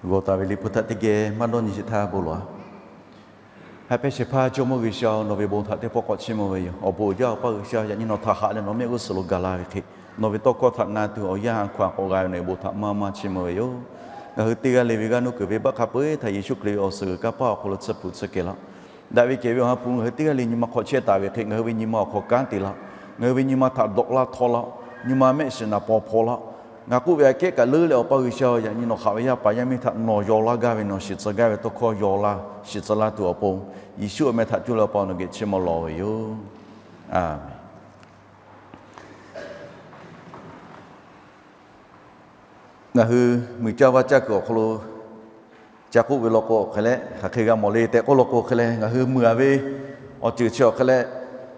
G'aw taˍ ve Liꞈ hpu htaꞈ teˇ geh maˇ dawˇ nyi sheˍ htaˇ bon lawˬ-a. Haꞈ pehnˇ shehˍ hpaˇ Jawˇmawˇ G'uiˬsha-oˬ, nawˬ ve bon htaꞈ teˇ pawˆ k'awꞈ chiˇ mvuh ve yoˬ. Awˬ bon uiˍ jaˇ Awˬ pa G'uiˬsha, yaꞈ nyi nawˬ htaꞈ haꞈ leh nawˬ mehˆ g'uˇ suhˍ lo gaˬ la ve hk'e, nawˬ ve tawˇ hkawˇ htaꞈ na tuˬ awˬ yanˇ a hkaw-anˬ k'awꞈ g'a ve nawˬ ve bon htaꞈ maˇ maˇ chiˇ mvuh ve yoˬ. Ngaˬ hui teˇ g'aˇ le ve g'aˇ nuˇ kuiˬ ve baˆ hk'a peu-eˬ htaꞈ Yeˍsuˆ Hkriꞈ ve awˬ suhˍ g'uiˬ kanˇ paˆ awˬ hk'aw lo tsuhˇ hpu tsuhˇ kehˬ laˇ. Daꞈ ve kehˬ ve Awˬ ha hpu ngaˬ hui teˇ g'aˇ le nyi ma hk'aw chehˇ taˍ ve hk'e, ngaˬ hui ve nyi ma awˬ hk'aw kanˉ te laˇ. Ngaˬ hui ve nyi ma htaꞈ dawꞈ laˇ htaw laˇ. Nyi ma mehˆ shiˍ naˍ paw hpaw laˇ. Ngaˬ k'oˆ ve aꞈ kehˉ kaꞈ leuˉ leh Awˬ pa G'uiˬsha-oˬ, yaꞈ nyi nawˬ haꞈ ve yaˇ paˍ yaˇ miˇ htaꞈ nawˬ yaw laˇ gaˇ ve, nawˬ shiˍ tcuh gaˇ ve tawˇ hkawˇ yaw laˇ shiˍ tcuh laˇ tuˬ awˬ pon, Yeˍsuˆ awˬ meh htaꞈ cuˇ leh Awˬ pa nawˬ geh chiˇ mvuh lawˬ ve yoˬ. Aˍmenˍ. Ngaˬ hui muiˬ caˇ vaˇ caˇ kuiˬ awˬ hk'aw lo ca k'oˆ ve law k'o hk'e leh, hk'aˬ hk'e g'a mawˬ le tehꞈ k'oˆ law k'o hk'e leh, ngaˬ hui muiˬ-a ve awˬ ceuˬ chi awˬ hk'e leh,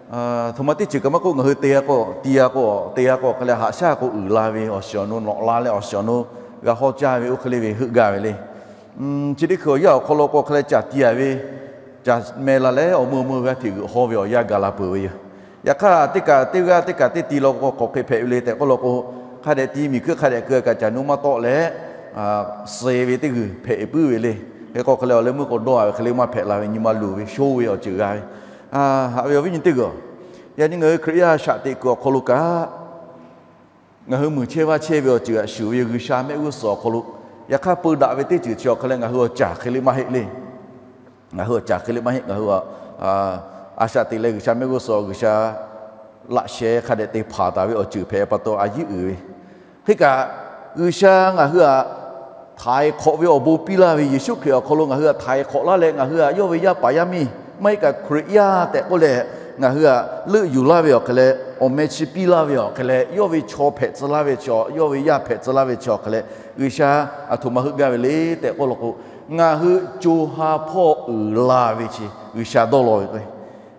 htoꞈ ma teˇ ceuˬ kaꞈ maˇ k'oˆ, ngaˬ hui te g'a k'o, ti g'a k'o, te g'a k'o hk'e leh, haꞈ shaˉ k'o uiˍ la ve awˬ shiˍ awˬ nu nawꞈ la leh awˬ shiˍ awˬ nu g'a hawˇ caˇ ve oˇ hk'e le ve heuˆ gaˇ ve le. Chi teˇ hkui awˬ yanˇ awˬ hk'aw lo k'o hk'e leh caˬ ti-a ve, caˬ meh la leh awˬ meuˇ meuˇ g'aˇ hteꞈ g'euꞈ hawˇ ve awˬ yanˇ gaˬ la peuˬ ve yoˬ. Yaꞈ hk'aˇ teˇ kaꞈ teˇ g'aˇ teˇ kaꞈ teˇ ti law k'o k'awꞈ hk'e hpehꞈ ve le tehꞈ k'oˆ law k'o, hk'a dehꞈ ti miˬ hkuiˉ hk'a dehꞈ keu kaꞈ caˬ nu maˇ tawˆ leh, suh ve teˇ g'uiˬ hpehꞈ puiˉ ve le. Hk'e k'o hk'e leh awˬ leh meuˇ k'o dawˇ-a ve hk'e le maˇ hpehꞈ la ve, nyi ma luˬ ve shoˉ ve awˬ ceuˬ g'a ve. Haꞈ ve awˬ viˉ nyi teˇ g'uiˬ-oˬ, yaꞈ nyi ngaˬ hui Hkriꞈ yaˇ shaꞈ teꞈ kuiˬ awˬ hk'aw lo kaꞈ, ngaˬ hui muiˬ chehˇ vaˇ chehˇ ve awˬ ceuˬ aꞈ shuˍ ve G'uiˬsha mehˆ g'uˇ suhˍ awˬ hk'aw lo, yaꞈ hk'aˇ peu daꞈ ve teˇ ceuˬ chi awˬ hk'e leh ngaˬ hui awˬ caˬ hk'e le maˇ heˆ le. Ngaˬ hui awˬ caˬ hk'e le maˇ heˆ. Ngaˬ hui a shaꞈ teꞈ leh G'uiˬsha mehˆ g'uˇ suhˍ G'uiˬsha laꞈ sheh hk'a dehꞈ te hpanˍ taˍ ve awˬ ceuˬ hpehꞈ pa taw a yiˉ uiˍ ve. Hk'e kaꞈ, G'uiˬsha ngaˬ hui htaꞈ htaiˍ hk'awꞈ ve awˬ bon piˇ laˇ ve Yeˍsuˆ Hkriꞈ awˬ hk'aw lo ngaˬ hui htaꞈ htaiˍ hk'awꞈ laˇ leh, ngaˬ hui htaꞈ yawˇ ve yaˇ paˍ yaˇ miˇ maˇ heˆ kaꞈ Hkriꞈ yaˇ tehꞈ k'oˆ leh, ngaˬ hui htaꞈ leuˆ yuˬ laˇ ve awˬ hk'e leh, awˬ meh chi piˇ laˇ ve awˬ hk'e leh, yawˇ ve chaw hpehꞈ tcuh laˇ ve chaw, yawˇ ve yaˇ hpehꞈ tcuh laˇ ve chaw awˬ hk'e leh, G'uiˬsha aˬ htoꞈ ma heuˆ gaˇ ve le tehꞈ k'oˆ law k'o, ngaˬ hui co ha hpawˇ uiˍ la ve chi G'uiˬsha dawˇ law ve k'o,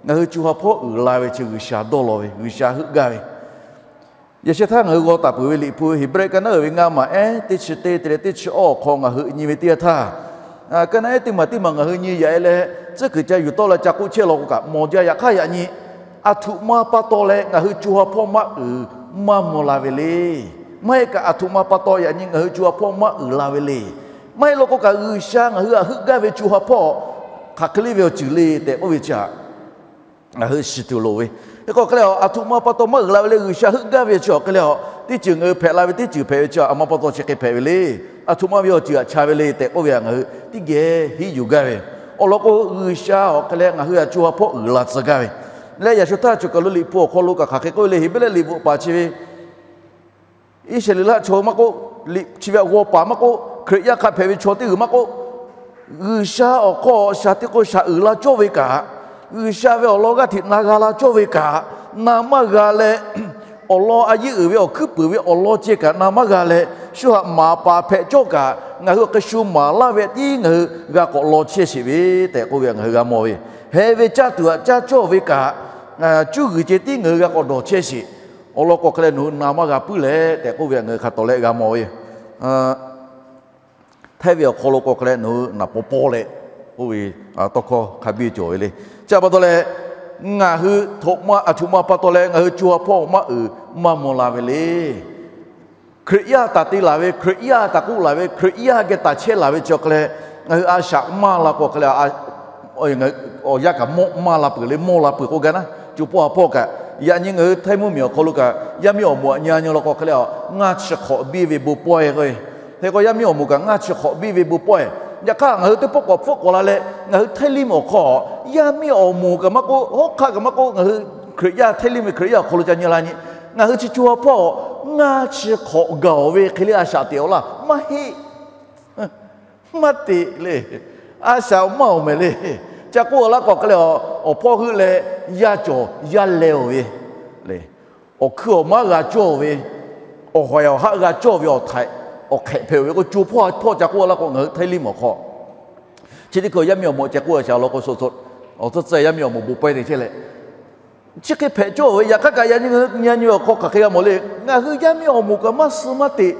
ngaˬ hui co ha hpawˇ uiˍ la ve chi G'uiˬsha dawˇ law ve, G'uiˬsha heuˆ gaˇ ve. Yaꞈ sheh htaˇ ngaˬ hui g'aw taˍ peuˬ ve Liꞈ hpu Heˍbrehˇ kaˇ naˉ uiˍ ve ngaˇ maˬ ehˉ teˇ chi teˇ te leh teˇ chi awˇ awˬ hk'aw ngaˬ hui nyi ve teˇ yanˇ htaˇ, kaˇ naˉ ehˉ teˇ maˬ teˇ maˬ ngaˬ hui nyi yaꞈ e leh, tcuhˉ kuiˬ ca yuˬ tawˆ la ca k'oˆ chehˇ law k'o kaꞈ mawˬ jaˇ. Yaꞈ hk'aˇ yaꞈ nyi, aˬ htoꞈ ma pa taw leh ngaˬ hui co ha hpawˇ maˇ uiˍ maˇ mvuh la ve le. Maˇ heˆ kaꞈ aˬ htoꞈ ma pa taw yaꞈ nyi ngaˬ hui co ha hpawˇ maˇ uiˍ la ve le. Maˇ heˆ law k'o kaꞈ G'uiˬsha ngaˬ hui htaꞈ heuˆ gaˇ ve co ha hpawˇ hk'aˬ hk'e le ve awˬ ceuˬ le tehꞈ k'oˆ ve chi htaꞈ ngaˬ hui shiˍ tuˬ loˍ ve. Hk'e k'o hk'e leh, aˬ htoꞈ ma pa taw maˇ uiˍ la ve le, G'uiˬsha heuˆ gaˇ ve chi awˬ hk'e leh, teˇ ceuˬ ngaˬ hui hpehꞈ la ve teˇ ceuˬ hpehꞈ ve chi aˬ ma pa taw chi hk'e hpehꞈ ve le. Aˬ htoꞈ ma ve awˬ ceuˬ htaꞈ chaˇ ve le tehꞈ k'oˆ ve htaꞈ ngaˬ hui teˇ geh henˇ yuˬ gaˇ ve. Awˬ lawn k'o, G'uiˬsha awˬ hk'e leh ngaˬ hui htaꞈ co ha hpawˇ uiˍ la tcuh gaˇ ve. Leh yaꞈ shu htaˇ choˬ kaˬ lo Liꞈ hpu awˬ hk'aw lo kaꞈ hk'aˬ hk'e k'oˆ ve le, Heˍbrehˇ liꞈ bvuhꞈ paˍ chi ve Iˉsaˍreˍlaˆ chaw maˇ k'oˆ, chi ve g'aw paˍ maˇ k'oˆ, Hkriꞈ yaˇ hk'a hpehꞈ ve chaw teˇ g'uiˬ maˇ k'oˆ, G'uiˬsha awˬ hk'aw shaˍ tiꞈ k'o shaˍ uiˍ la cawˇ ve kaꞈ, G'uiˬsha ve awˬ lawn g'aˇ hteꞈ na g'a la cawˇ ve kaꞈ, na maˇ g'a leh, awˬ lawn a yeˇ uiˍ ve awˬ hkuiˉ puiˍ ve awˬ lawn ceh kaꞈ na maˇ g'a leh, shu htaꞈ maˍ paˍ hpehꞈ cawˇ kaꞈ ngaˬ hui awˬ hk'e shu maˍ laˇ ve tiˉ ngaˬ hui g'a k'awꞈ law chehˇ sheˍ ve tehꞈ k'oˆ ve htaꞈ ngaˬ hui g'a mawˬ ve. Heh ve caˇ tuˬ htaꞈ caˇ cawˇ ve kaꞈ, cuˇ g'uiˬ ceh tiˉ ngaˬ hui g'a k'awꞈ dawˬ chehˇ sheˍ. Awˬ lawn k'o hk'e leh nawˬ hui na maˇ g'a puiˉ leh tehꞈ k'oˆ ve htaꞈ ngaˬ hui hk'a tawˍ leh g'a mawˬ ve. Htaiˇ ve awˬ hk'aw lo k'o hk'e leh nawˬ hui naˍ paw paw leh k'oˆ ve tawˇ hkawˇ hk'a biˇ cawˬ ve le. Chi pa taw leh, ngaˬ hui htoꞈ ma aˬ htoꞈ ma pa taw leh ngaˬ hui co ha hpawˇ maˇ uiˍ maˇ mvuh la ve le. Hkriꞈ yaˇ taˍ te laˬ ve, Hkriꞈ yaˇ taˍ k'oˆ laˬ ve, Hkriꞈ yaˇ geh taˍ chehˇ laˬ ve chi awˬ hk'e leh, ngaˬ hui a shaꞈ maˇ la k'o hk'e leh, awˬ yanˇ kaꞈ mawˇ maˇ la peuˬ le, mawˇ la peuˬ k'oˆ gaˇ naˉ, co hpawˇ ha hpawˇ kaꞈ. Yaꞈ nyi ngaˬ hui Htaiˇ mvuhˇmiˬ awˬ hk'aw lo kaꞈ yaˇ miˇ awˬ moˍ aꞈ nyi a nyi law k'o hk'e leh, ngaˇ chi hk'awꞈ biˇ ve bon pawehˇ k'o, hk'e k'o yaˇ miˇ awˬ moˍ kaꞈ ngaˇ chi hk'awꞈ biˇ ve bon pawehˇ. Yaꞈ hk'aˇ ngaˬ hui teˇ pawˆ k'awꞈ hpfuhˆ k'awꞈ la leh, ngaˬ hui Htaiˇ liˇ mvuhˇ awˬ hk'aw yaˇ miˇ awˬ moˍ kaꞈ maˇ k'oˆ, hawˉ hk'aˆ kaꞈ maˇ k'oˆ, ngaˬ hui Hkriꞈ yaˇ Htaiˇ liˇ mvuhˇ Hkriꞈ yaˇ awˬ hk'aw lo ca nyi la nyi, ngaˬ hui chi co ha hpawˇ ngaˇ chi hk'awꞈ gaˬ-oˬ ve hk'e le a shaꞈ teꞈ-oˬ laˇ maˇ heˆ. Maˇ teꞈ le. A shaꞈ maˇ awˬ mehˍ le. Ca k'oˆ laˇ k'o hk'e leh, awˬ hpawˇ heuˆ leh yaˇ cawˬ yaˇ leh-oˬ ve le. Awˬ hkui awˬ maˉ g'a cawˇ ve, awˬ hawehˍ awˬ haˆ g'a cawˇ ve awˬ htaiꞈ awˬ hk'ehꞈ hpehꞈ-oˬ ve k'o, co hpawˇ hpawˇ ca k'oˆ laˇ k'o ngaˬ hui Htaiˇ liˇ mvuhˇ awˬ hk'aw chi teˇ hkui yaˇ miˇ awˬ moˍ ceh k'oˆ a shaˍ law k'o, awˬ tcuhˉ tcuhˉ yaˇ miˇ awˬ moˍ bon pawehˇ te chehˇ leh, chi hk'e hpehꞈ cawˇ ve. Yaꞈ hk'aˇ kaꞈ yaꞈ nyi nyi awˬ hk'aw hk'aˬ hk'e g'a mawˬ le. Ngaˬ hui yaˇ miˇ awˬ moˍ kaꞈ maˇ suh maˇ teꞈ.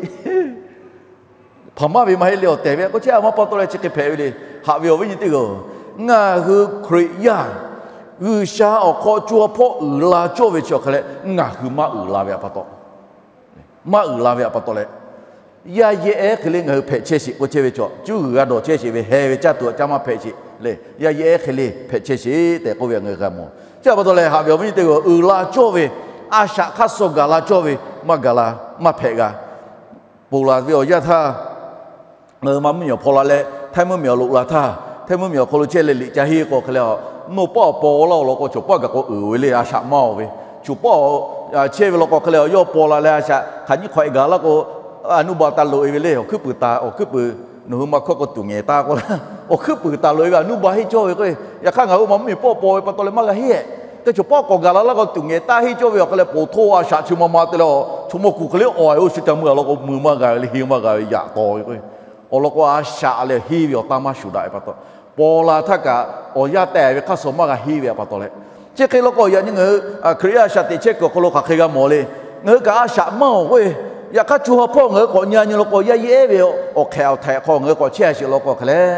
Hpaˍ maˇ ve maˇ heˆ le, awˬ tehˬ ve k'o chehˇ a maˇ pa taw leh chi hk'e hpehꞈ ve le. Haꞈ ve awˬ viˉ nyi teˇ g'aˇ, ngaˬ hui Hkriꞈ yaˇ G'uiˬsha awˬ hk'aw co ha hpawˇ uiˍ la cawˇ ve chi awˬ hk'e leh ngaˬ hui maˇ uiˍ la ve pa taw, maˇ uiˍ la ve pa taw leh, Yaˇ yehˉ ehˉ hk'e le ngaˬ hui hpehꞈ chehˇ sheˍ k'oˆ chehˇ ve chaw, cuˇ g'uiˬ g'a dawˬ chehˇ sheˍ ve, heh ve caˇ tuˬ aꞈ caˇ maˇ hpehꞈ sheˍ le. Yaˇ yehˉ ehˉ hk'e le hpehꞈ chehˇ sheˍ tehꞈ k'oˆ ve htaꞈ ngaˬ hui g'a mawˬ. Chi pa taw leh haꞈ ve awˬ viˉ nyi teˇ g'aˇ, uiˍ la cawˇ ve, a shaꞈ hk'aˇ suh gaˬ la cawˇ ve, maˇ gaˬ la, maˇ hpehꞈ g'a. Ponˬ laˬ ve awˬ yanˇ htaˇ, ngaˬ hui ma mvuhˇ miˬ awˬ hpaw la leh htaiˇ mvuhˇ miˬ awˬ loꞈ la htaˇ, htaiˇ mvuhˇ miˬ awˬ hk'aw lo chehˇ leh liꞈ ca henˇ k'o hk'e leh, nawˬ paˆ awˬ paw laˇ-oˬ law k'o, chaw paˆ gaˬ k'o uiˍ ve le, a shaꞈ maˇ-oˬ ve. Chaw paˆ chehˇ ve law k'o hk'e leh, yawˇ paw la leh a shaꞈ hk'aˬ nyiˇ hk'awꞈ e gaˬ laˇ k'o, a nuˇ ba taˍ loꞈ e ve le, awˬ hkuiˉ puiˍ taˍ, awˬ hkuiˉ puiˍ nawˬ hui ma hkawˇ k'o tuˬ ngehˬ taˇ k'oˆ laˇ, awˬ hkuiˉ puiˍ taˍ loꞈ e ve a nuˇ ba henˇ cawˇ ve k'o. Yaꞈ hk'aˇ ngaˬ hui ma mvuhˇ miˬ paˆ paw ve pa taw leh maˇ g'a henˇ-ehˍ. Hk'e chaw paˆ k'awꞈ gaˬ la laˇ k'o tuˬ ngehˬ taˇ henˇ cawˇ ve awˬ hk'e leh, ponˬ htoˇ a shaꞈ chi ma ma te leh, chaw mawˇ kuˬ hk'e le awˬ e oˇ shu ca meuˇ a law k'o mui maˇ g'a ve le, henˇ maˇ g'a ve yaꞈ taw ve k'o. Awˬ lawn k'o, a shaꞈ leh henˇ ve awˬ taˇ maˇ shuˍ daꞈ ve pa taw, paw la htaˇ kaꞈ awˬ yanˇ teh ve hk'aˇ suh maˇ g'a henˇ ve pa taw leh, chi hk'e law k'o yaꞈ nyi ngaˬ hui Hkriꞈ yaˇ a shaꞈ teꞈ chehˇ kuiˬ awˬ hk'aw lo hk'aˬ hk'e g'a mawˬ le. Ngaˬ hui kaꞈ a shaꞈ maˇ-oˬ k'o, yaꞈ hk'aˇ co ha hpawˇ ngaˬ hui k'awꞈ nyi a nyi law k'o, yaˇ yehˉ ve awˬ hk'ehꞈ awˬ htehꞈ hk'aw ngaˬ hui k'awꞈ chehˇ a sheˍ law k'o hk'e leh,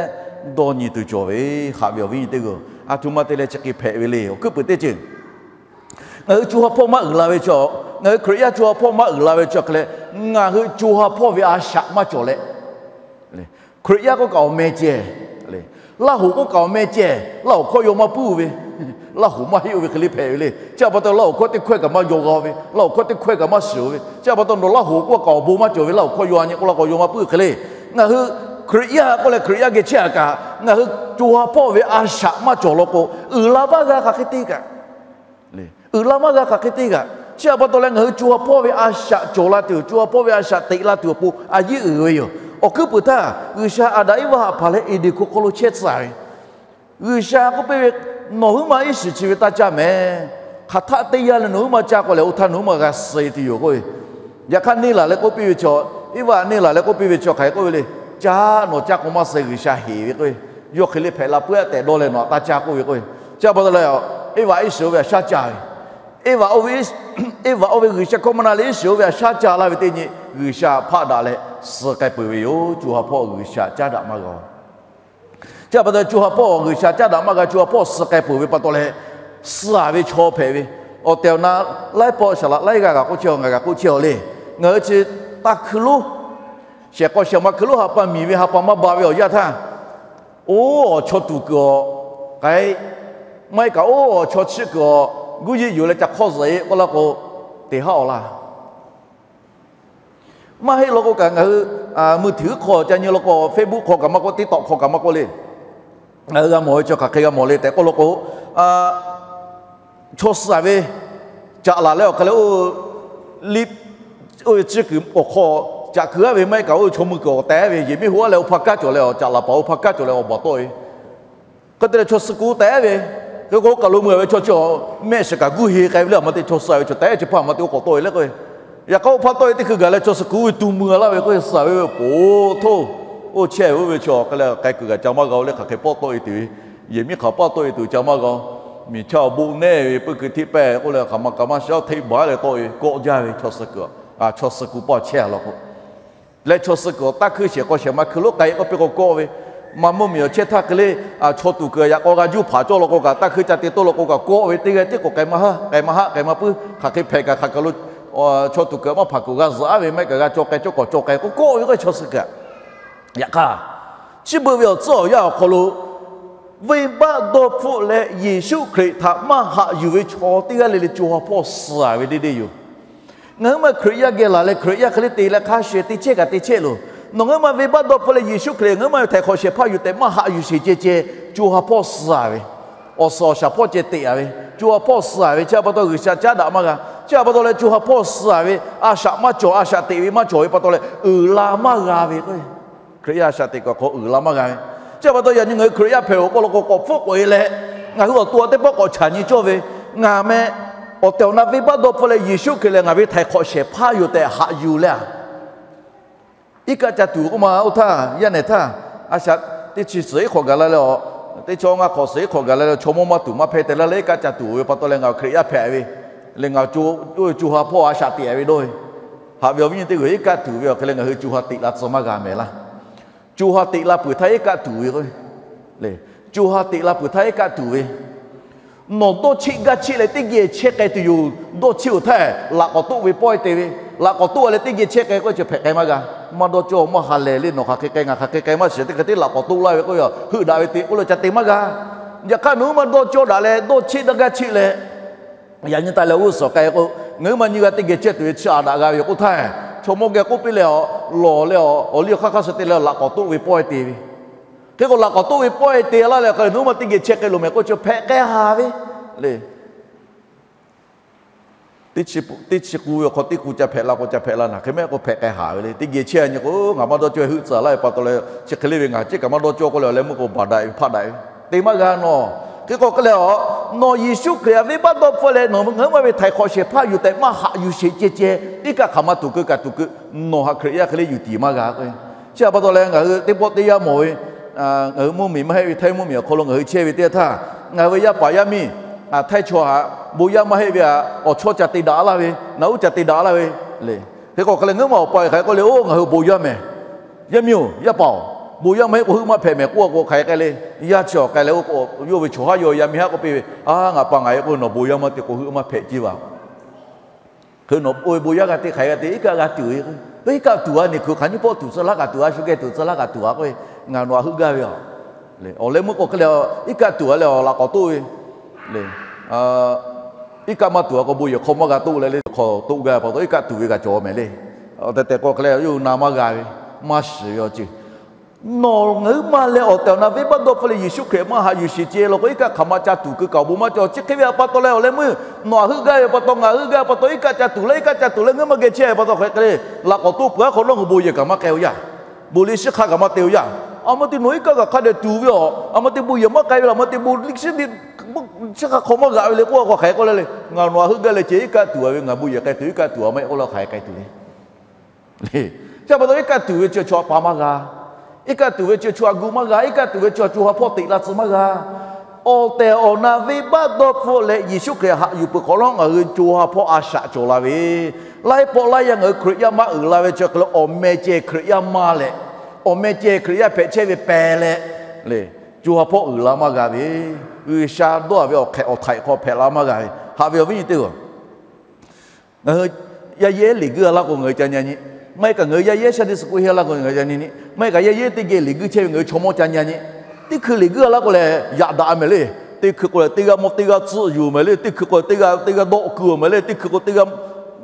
dawˇ nyi tuˬ cawˬ ve, haꞈ ve awˬ viˉ nyi teˇ g'aˇ, a htoꞈ ma te leh chi hk'e hpehꞈ ve le. Awˬ hkuiˉ puiˍ teˇ ceuˬ, ngaˬ hui co ha hpawˇ maˇ uiˍ la ve chaw, ngaˬ hui Hkriꞈ yaˇ co ha hpawˇ maˇ uiˍ la ve chaw hk'e leh, ngaˬ hui co ha hpawˇ ve a shaꞈ maˇ cawˬ leh, Hkriꞈ yaˇ k'oˆ kaꞈ awˬ meh ceh, Laˇ hoˍ k'oˆ kaꞈ awˬ meh ceh, Laˇ hoˍ hkawˇ yaw maˇ puiˉ-oˬ ve, Laˇ hoˍ maˇ heˆ-oˬ ve hk'e le hpehꞈ ve le. Chi pa taw Laˇ hoˍ hkawˇ teˇ hkawehˇ kaꞈ maˇ yaw g'a ve, Laˇ hoˍ hkawˇ teˇ hkawehˇ kaꞈ maˇ shiˍ-oˬ ve. Chi pa taw nawˬ Laˇ hoˍ k'oˆ kaꞈ awˬ bon maˇ cawˬ ve, Laˇ hoˍ hkawˇ yaw a nyi k'oˆ la k'o yaw maˇ puiˉ hk'e le. Ngaˬ hui Hkriꞈ yaˇ k'oˆ leh Hkriꞈ yaˇ geh chehˇ a kaꞈ, ngaˬ hui co ha hpawˇ ve a shaꞈ maˇ cawˬ law k'o, uiˍ la maˇ g'a hk'aˬ hk'e te kaꞈ, uiˍ la maˇ g'a hk'aˬ hk'e te kaꞈ. Chi pa taw leh ngaˬ hui co ha hpawˇ ve a shaꞈ cawˬ la tuˬ, co ha hpawˇ ve a shaꞈ teꞈ la tuˬ awˬ pon a yiˉ uiˍ ve yoˬ. Awˬ hkuiˉ puiˍ htaˇ G'uiˬsha Aˍdanˍ Eˇvaˆ htaꞈ hpanˍ leh Eˍdenˍ hko hk'aw lo chehˇ tcuh ve, G'uiˬsha k'oˆ piˇ ve, Nawˬ huiˉ ma iˉ shiˍ chi ve taˇ caˇ mehˍ. Hk'aˬ htaˆ teˇ yanˇ leh nawˬ huiˉ ma caˇ k'o lehˬ, oˇ htaˇ nawˬ huiˉ ma g'a suh e tuˬ yoˬ k'oˆ ve. Yaꞈ hk'aˇ neˇ laˬ leh k'oˆ piˇ ve chaw, Eˇvaˆ neˇ laˬ leh k'oˆ piˇ ve chaw hk'aˬ hk'e k'oˆ ve le. Caˇ, nawˬ caˇ k'o maˇ suh, G'uiˬsha heˍ ve k'oˆ ve. Yawˇ hk'e le hpehꞈ la puiˉ tehꞈ dawˇ leh nawˬ htaꞈ taˇ caˇ k'oˆ ve k'o. Chi pa taw leh, Eˇvaˆ iˉ shiˍ oˇ ve htaꞈ shaˉ caˇ ve, Eˇvaˆ oˇ ve, Eˇvaˆ oˇ ve G'uiˬsha hkawˇ maˇ na leh iˉ shiˍ oˇ ve htaꞈ shaˉ caˇ laˇ ve teˇ nyi, G'uiˬsha hpaˆ daꞈ leh suh k'ai peuˬ ve yoˬ. Co ha hpawˇ G'uiˬsha caˉ daꞈ maˇ g'a. Chi pa taw co ha hpawˇ G'uiˬsha caˉ daꞈ maˇ g'a, co ha hpawˇ suh k'ai peuˬ ve pa taw leh, suh-a ve chaw hpehꞈ ve. Awˬ tehˬ awˬ na laiˉ pawˆ saˍ laꞈ laiˉ g'aˇ kaꞈ k'oˆ chehˇ-oˬ, ngaˬ kaꞈ k'oˆ chehˇ-oˬ le. Ngaˬ hui chi taˇ hkui lonˉ shehˍ k'aw shehˍ ma hkui lonˉ ha pa miˬ ve ha pa maˇ ba ve awˬ yanˇ htaˇ, oˇ awˬ chaw tuˬ kuiˬ awˬ k'ai, maˇ heˆ kaꞈ oˇ awˬ chaw chiˆ kuiˬ awˬ guˇ yeˇ yuˬ leh ca hk'awˇ zuhꞈ-e k'oˆ laˇ k'o, te haˉ-aw laˇ. Maˇ heˆ law k'o kaꞈ ngaˬ hui mui htiꞈ hk'aw ca nyi law k'o, Facebook hk'aw kaꞈ maˇ k'oˆ, TikTok hk'aw kaꞈ maˇ k'oˆ le. Ngaˬ hui g'a mawˬ ve chaw hk'aˬ hk'e g'a mawˬ le tehꞈ k'oˆ law k'o, chaw suh-a ve caꞈ laˬ leh awˬ hk'e leh, oˇ liˇ, oˇ ve ciˇ kuiˬ awˬ hk'aw caꞈ kuiˬ-a ve maˇ heˆ kaꞈ oˇ ve chaw mui kuiˬ awˬ tehˉ ve yehˬ miˉ hoꞈ-a leh awˬ hpa kaˉ cawˬ leh awˬ caꞈ laˬ paˍ awˬ hpa kaˉ cawˬ leh awˬ baˬ tawˆ ve. Hk'e te leh chaw suh kuiˬ tehˉ ve, hk'e k'o kaˬ lo mui-a ve chaw chi mehˆ shiˍ kaꞈ guˇ he k'ai ve le, a ma te chaw suh-a ve chaw tehˉ chi hpaˇ a ma te oˇ k'awꞈ tawˆ ve le k'o, yaꞈ hk'aˇ oˇ hpaˇ tawˆ e teˇ hkui gaˬ leh chaw suh kuiˬ oˇ ve tu mui-a laˇ ve k'o, suh-a ve poˬ htoˇ, oˇ chehˇ ve oˇ ve chaw hk'e leh k'ai kuiˬ kaꞈ ca maˇ g'a-o leh hk'aˬ hk'e pawˆ tawˆ e tuˬ ve, yehˬ miˉ hk'aˬ pawˆ tawˆ e tuˬ ca maˇ g'a-o. Miˬ chaˇ awˬ bon neˇ ve puiˇ kuiˬ htiˆ pehˇ k'oˆ leh hk'aˬ ma kaꞈ maˇ shaˉ hteˆ baˬ leh tawˆ e kawˆ jaˇ ve chaw suh kuiˬ, chaw suh kuiˬ pawˆ chehˇ-a law k'o, leh chaw suh kuiˬ awˬ taˇ hkui shehˍ k'aw shehˍ ma hkui lonˉ k'ai k'oˆ piˇ k'o kawˆ ve, maˇ mvuhˇ miˬ awˬ chehˇ htaˇ hk'e le, chaw tuˬ kuiˬ yaꞈ k'aw g'a juˇ hpaˍ cawˇ law k'o kaꞈ, taˇ hkui ca te tawˆ law k'o kaꞈ kawˆ ve teˇ g'aˇ tiˉ k'awꞈ k'ai maˇ haˉ, k'ai maˇ haˉ, k'ai maˇ puiˉ, hk'aˬ hk'e hpehꞈ kaꞈ hk'aˬ kaˬ lo chaw tuˬ kuiˬ maˇ hpaˍ kuiˬ g'a zuhꞈ-a ve maˇ heˆ kaꞈ g'a caw k'ai cawˇ k'awꞈ caw k'ai k'oˆ k'oˆ ve k'o chaw suh kuiˬ. Yaꞈ hk'aˇ, chi beuꞈ ve awˬ tcuhˉ awˬ yanˇ awˬ hk'aw lo venˇbaˆ dawˇ hpfuhˆ leh Yeˍsuˆ Hkriꞈ htaꞈ maˇ haꞈ yuˬ ve chaw teˇ g'aˇ le le co ha hpawˇ suh-a ve deˇ deˇ yoˬ. Ngaˬ hui ma Hkriꞈ yaˇ geh laˬ leh Hkriꞈ yaˇ hk'e le te leh hk'a shuˍ te chehˇ kaꞈ te chehˇ loˬ. Nawˬ ngaˬ hui ma venˇbaˆ dawˇ hpfuhˆ leh Yeˍsuˆ Hkriꞈ ngaˬ hui ma ve htaiˍ hk'awꞈ shehˍ hpaˇ yuˬ tehꞈ maˇ haꞈ yuˬ sheˍ ceh ceh, co ha hpawˇ suh-a ve, awˬ suhˍ awˬ shaˍ hpawˇ ceh teꞈ-a ve, co ha hpawˇ suh-a ve, chi pa taw G'uiˬsha caˉ daꞈ maˇ g'a. Chi pa taw leh co ha hpawˇ suh-a ve, a shaꞈ maˇ cawˬ, a shaꞈ teꞈ ve maˇ cawˬ ve pa taw leh uiˍ la maˇ g'a ve k'o, Hkriꞈ yaˇ a shaꞈ teꞈ kuiˬ awˬ hk'aw uiˍ la maˇ g'a ve. Chi pa taw yaꞈ nyi ngaˬ hui Hkriꞈ yaˇ hpehꞈ-oˬ k'oˆ law k'o k'awꞈ hpfuhˆ k'oꞈ-e leh, ngaˬ hui awˬ to awˬ teˇ pawˆ k'awꞈ chaꞈ nyi cawˇ ve, ngaˬ meh awˬ tehˬ awˬ na venˇbaˆ dawˇ hpfuhˆ leh Yeˍsuˆ Hkriꞈ lehˬ ngaˬ ve htaiˍ hk'awꞈ shehˍ hpaˇ yoˬ tehꞈ haꞈ yuˬ leh-a, iˉ kaˆ ca tuˬ k'oˆ ma oˇ htaˇ yaˇ nehˬ htaˇ, a shaꞈ teˇ chi suhˍ iˉ hk'awꞈ gaˬ la leh, teˇ chi awˇ ngaˇ hk'awꞈ suhˍ iˉ hk'awꞈ gaˬ la leh chaw mawˇ maˇ tuˬ maˇ hpehˇ te laˇ leh iˉ kaˆ ca tuˬ ve pa taw leh ngaˬ hui Hkriꞈ yaˇ hpehꞈ ve, leh ngaˬ co ha hpawˇ a shaꞈ teꞈ-a ve dawˇ ve, haꞈ ve awˬ viˉ nyi teˇ g'uiˬ iˉ kaˆ tuˬ ve awˬ hk'e leh ngaˬ hui co ha teꞈ la tcuh maˇ g'a mehˍ laˇ. Co ha teꞈ la peuˬ htaˇ iˉ kaˆ tuˬ ve k'o, co ha teꞈ la peuˬ htaˇ iˉ kaˆ tuˬ ve, nawˬ dawˇ cheˆ gaˇ cheˆ leh teˇ geh chehˇ k'ai tuˬ yoˬ. Dawˇ cheˆ-oˬ htaˇ laꞈ k'awꞈ toˆ ve pawehˇ te ve, laꞈ k'awꞈ toˆ-a leh teˇ geh chehˇ k'ai k'o chi hpehꞈ k'ai maˇ g'a. Maˇ dawˇ cawˇ maˇ ha lehˬ le, nawˬ hk'aˬ hk'e k'ai ngaˬ hk'aˬ hk'e k'ai maˇ shiˍ, teˇ hk'e teˇ laꞈ k'awꞈ toˆ laˇ ve k'oˆ ve, heuˆ daꞈ ve te k'oˆ lo ca te maˇ g'a. Yaꞈ hk'aˇ nawˬ hui maˇ dawˇ cawˇ daꞈ leh dawˇ cheˆ daꞈ gaˇ cheˆ leh, yaꞈ nyi taˍ leh g'uˇ suhˍ k'ai k'o, ngaˬ hui maˇ nyi g'a teˇ geh cehˇ tuˬ ve chi aꞈ daꞈ g'a ve yoˬ k'oˆ htaˇ, chaw mawˇ geh k'oˆ piˇ leh, lawˬ leh awˬ liˇ awˬ hk'aˇ hk'aˇ suh te leh laꞈ k'awꞈ toˆ ve pawehˇ te ve. Hk'e k'o laꞈ k'awꞈ toˆ ve pawehˇ te laˇ leh hk'a nawˬ hui maˇ teˇ geh chehˇ k'ai loˬ mehˍ k'oˆ chi hpehꞈ k'ai haˍ ve le. Teˇ chi k'u ve awˬ hk'aw teˇ k'u ca hpehꞈ la k'o ca hpehꞈ la naˬ, hk'e mehˆ k'o hpehꞈ k'ai haˍ ve le. Teˇ geh chehˇ nyi k'o, ngaˬ maˇ dawˇ cawˇ heuˆ tcuhˍ laˇ ve pa taw leh, chi hk'e le ve ngaˬ ceˇ kaꞈ maˇ dawˇ cawˇ k'oˆ leh awˬ leh meuˇ k'o baˬ daꞈ ve hpaˆ daꞈ ve, te maˇ g'a nawˬ. Hk'e k'o hk'e leh a, nawˬ Yeˍsuˆ Hkriꞈ htaꞈ venˇbaˆ dawˇ hpfuhˆ leh nawˬ ngaˬ hui maˇ ve htaiˍ hk'awꞈ shehˍ hpaˇ yuˬ tehꞈ maˇ haꞈ yuˬ sheˍ ceh ceh, iˉ kaˆ hk'aˬ ma tuˬ keu kaꞈ tuˬ keu, nawˬ htaꞈ Hkriꞈ yaˇ hk'e le yuˬ tiˍ maˇ g'a k'o. Chi a pa taw leh ngaˬ hui teˇ pawˆ teˇ yanˇ mawˬ ve, ngaˬ hui mvuhˇmiˬ maˇ heˆ ve htaiˇ mvuhˇmiˬ awˬ hk'aw lo ngaˬ hui chehˇ ve teˇ yanˇ htaˇ, ngaˬ hui ve yaˇ paˍ yaˇ miˇ htaiˇ chaw htaꞈ bon yaˇ maˇ heˆ ve a, awˬ chawˇ ca te daꞈ laˇ ve, naꞈ uˉ ca te daꞈ laˇ ve le. Hk'e k'o hk'e leh ngaˬ hui ma awˬ pa hk'aˬ hk'e k'oˆ le, oˇ ngaˬ hui bon yaˇ mehˍ. Yaˇ miˇ-oˬ, yaˇ paˍ-oˬ, bon yaˇ maˇ heˆ k'o heuˆ maˇ hpehꞈ mehˍ k'oˆ k'o hk'aˬ hk'e k'ai le. Yaˇ chi awˬ k'ai leh oˇ k'o yawˇ ve chaw haˉ yaw yaˇ miˇ haˉ k'oˆ piˇ ve, a, ngaˬ pa ngaˬ e k'o nawˬ bon yaˇ maˇ te k'o heuˆ maˇ hpehꞈ ceˇ vaˬ. Hk'e nawˬ oˇ ve bon yaˇ g'a te hk'aˬ hk'e g'a te, iˉ kaˆ g'a tuˬ ve k'o, iˉ kaˆ tuˬ a neˬ hkui hk'aˬ nyiˇ pawˆ tuˬ tcuh laˇ kaꞈ tuˬ a, shu geh tuˬ tcuh laˇ kaꞈ tuˬ a k'oˆ ve, ngaˬ nawˬ htaꞈ heuˆ gaˇ ve a. Awˬ leh meuˇ k'o hk'e leh iˉ kaˆ tuˬ a leh awˬ laꞈ k'awꞈ toˆ ve le. Iˉ kaˆ maˇ tuˬ a k'o bon yehˬ hk'aw maˇ g'a toˆ leh le, hk'aw toˆ gaˇ pa taw iˉ kaˆ tuˬ ve kaꞈ cawˬ mehˍ le. Awˬ tehˬ tehˬ k'o hk'e leh yawˇ hui na maˇ g'a ve, maˇ shiˍ ve awˬ ceuˬ. Nawˬ ngaˬ hui maˇ leh awˬ tehˬ awˬ na venˇbaˆ dawˇ hpfuhˆ leh Yeˍsuˆ Hkriꞈ maˇ haꞈ yuˬ sheˍ ceh law k'o, iˉ kaˆ hk'aˬ ma ca tuˬ keu kaꞈ awˬ bon maˇ cawˬ. Chi hk'e ve a pa taw leh awˬ leh meuˇ nawˬ htaꞈ heuˆ gaˇ ve pa taw, ngaˬ heuˆ gaˇ ve pa taw, iˉ kaˆ ca tuˬ laˇ, iˉ kaˆ ca tuˬ laˇ ngaˬ hui maˇ geh chehˇ ve pa taw hk'e le, laꞈ k'awꞈ toˆ peuˬ a hk'awꞈ nawˉ ngaˬ hui bon yehˬ kaꞈ maˇ k'ai-o yaˇ. Bon liꞈ shiˉ hk'a kaꞈ maˇ te-o yaˇ. A ma te nawˬ iˉ kaˆ kaꞈ hk'a dehꞈ tuˬ ve a, a ma te bon yehˬ maˇ k'ai ve la, a ma te bon liꞈ shiˉ hk'a hk'aw maˇ g'aꞈ ve le k'oˆ a k'o hk'aˬ hk'e k'oˆ le le, ngaˬ nawˬ htaꞈ heuˆ gaˇ leh ceh iˉ kaˆ tuˬ a ve, ngaˬ bon yehˬ k'ai tuˬ iˉ kaˆ tuˬ a maˇ heˆ k'oˆ la hk'aˬ hk'e k'ai tuˬ le. Chi pa taw iˉ kaˆ tuˬ ve chi chaw htaꞈ pa maˇ g'a. Iˉ kaˆ tuˬ ve chi chaw htaꞈ gu maˇ g'a. Iˉ kaˆ tuˬ ve chi co ha hpawˇ teꞈ la tcuh maˇ g'a. Awˬ tehˬ awˬ na venˇbaˆ dawˇ hpfuhˆ leh Yeˍsuˆ Hkriꞈ haꞈ yuˬ peuˬ hk'awꞈ nawˉ ngaˬ hui co ha hpawˇ a shaꞈ cawˬ la ve, laiˉ pawˆ laiˉ yaˇ ngaˬ hui Hkriꞈ yaˇ maˇ uiˍ la ve chi hk'e le, awˬ meh ceh Hkriꞈ yaˇ maˇ leh, awˬ meh ceh Hkriꞈ yaˇ hpehꞈ chehˇ ve pehˍ leh le, co ha hpawˇ uiˍ la maˇ g'a ve, G'uiˬsha dawˇ ve awˬ hk'ehꞈ awˬ htaiꞈ hk'aw hpehꞈ la maˇ g'a ve. Haꞈ ve awˬ viˉ nyi teˇ hpaˍ, ngaˬ hui yaˇ yehˉ leˬ guiˇ a laˇ k'o ngaˬ hui ca nyi nyi. Maˇ heˆ kaꞈ ngaˬ hui yaˇ yehˉ Sunday school heˆ laˇ k'o ngaˬ hui ca nyi nyi. Maˇ heˆ kaꞈ yaˇ yehˉ teˇ geh leˬ guiˇ chehˇ ve ngaˬ hui chaw mawˇ ca nyi nyi. Teˇ hkui leˬ guiˇ a laˇ k'o lehˬ, yaꞈ daꞈ mehˍ le. Teˇ hkui k'o lehˬ teˇ g'aˇ mawˇ teˇ g'aˇ tcuhˆ yuˬ mehˍ le. Teˇ hkui k'o teˇ g'aˇ teˇ g'aˇ dawˆ keu-o mehˍ le. Teˇ hkui k'o teˇ g'aˇ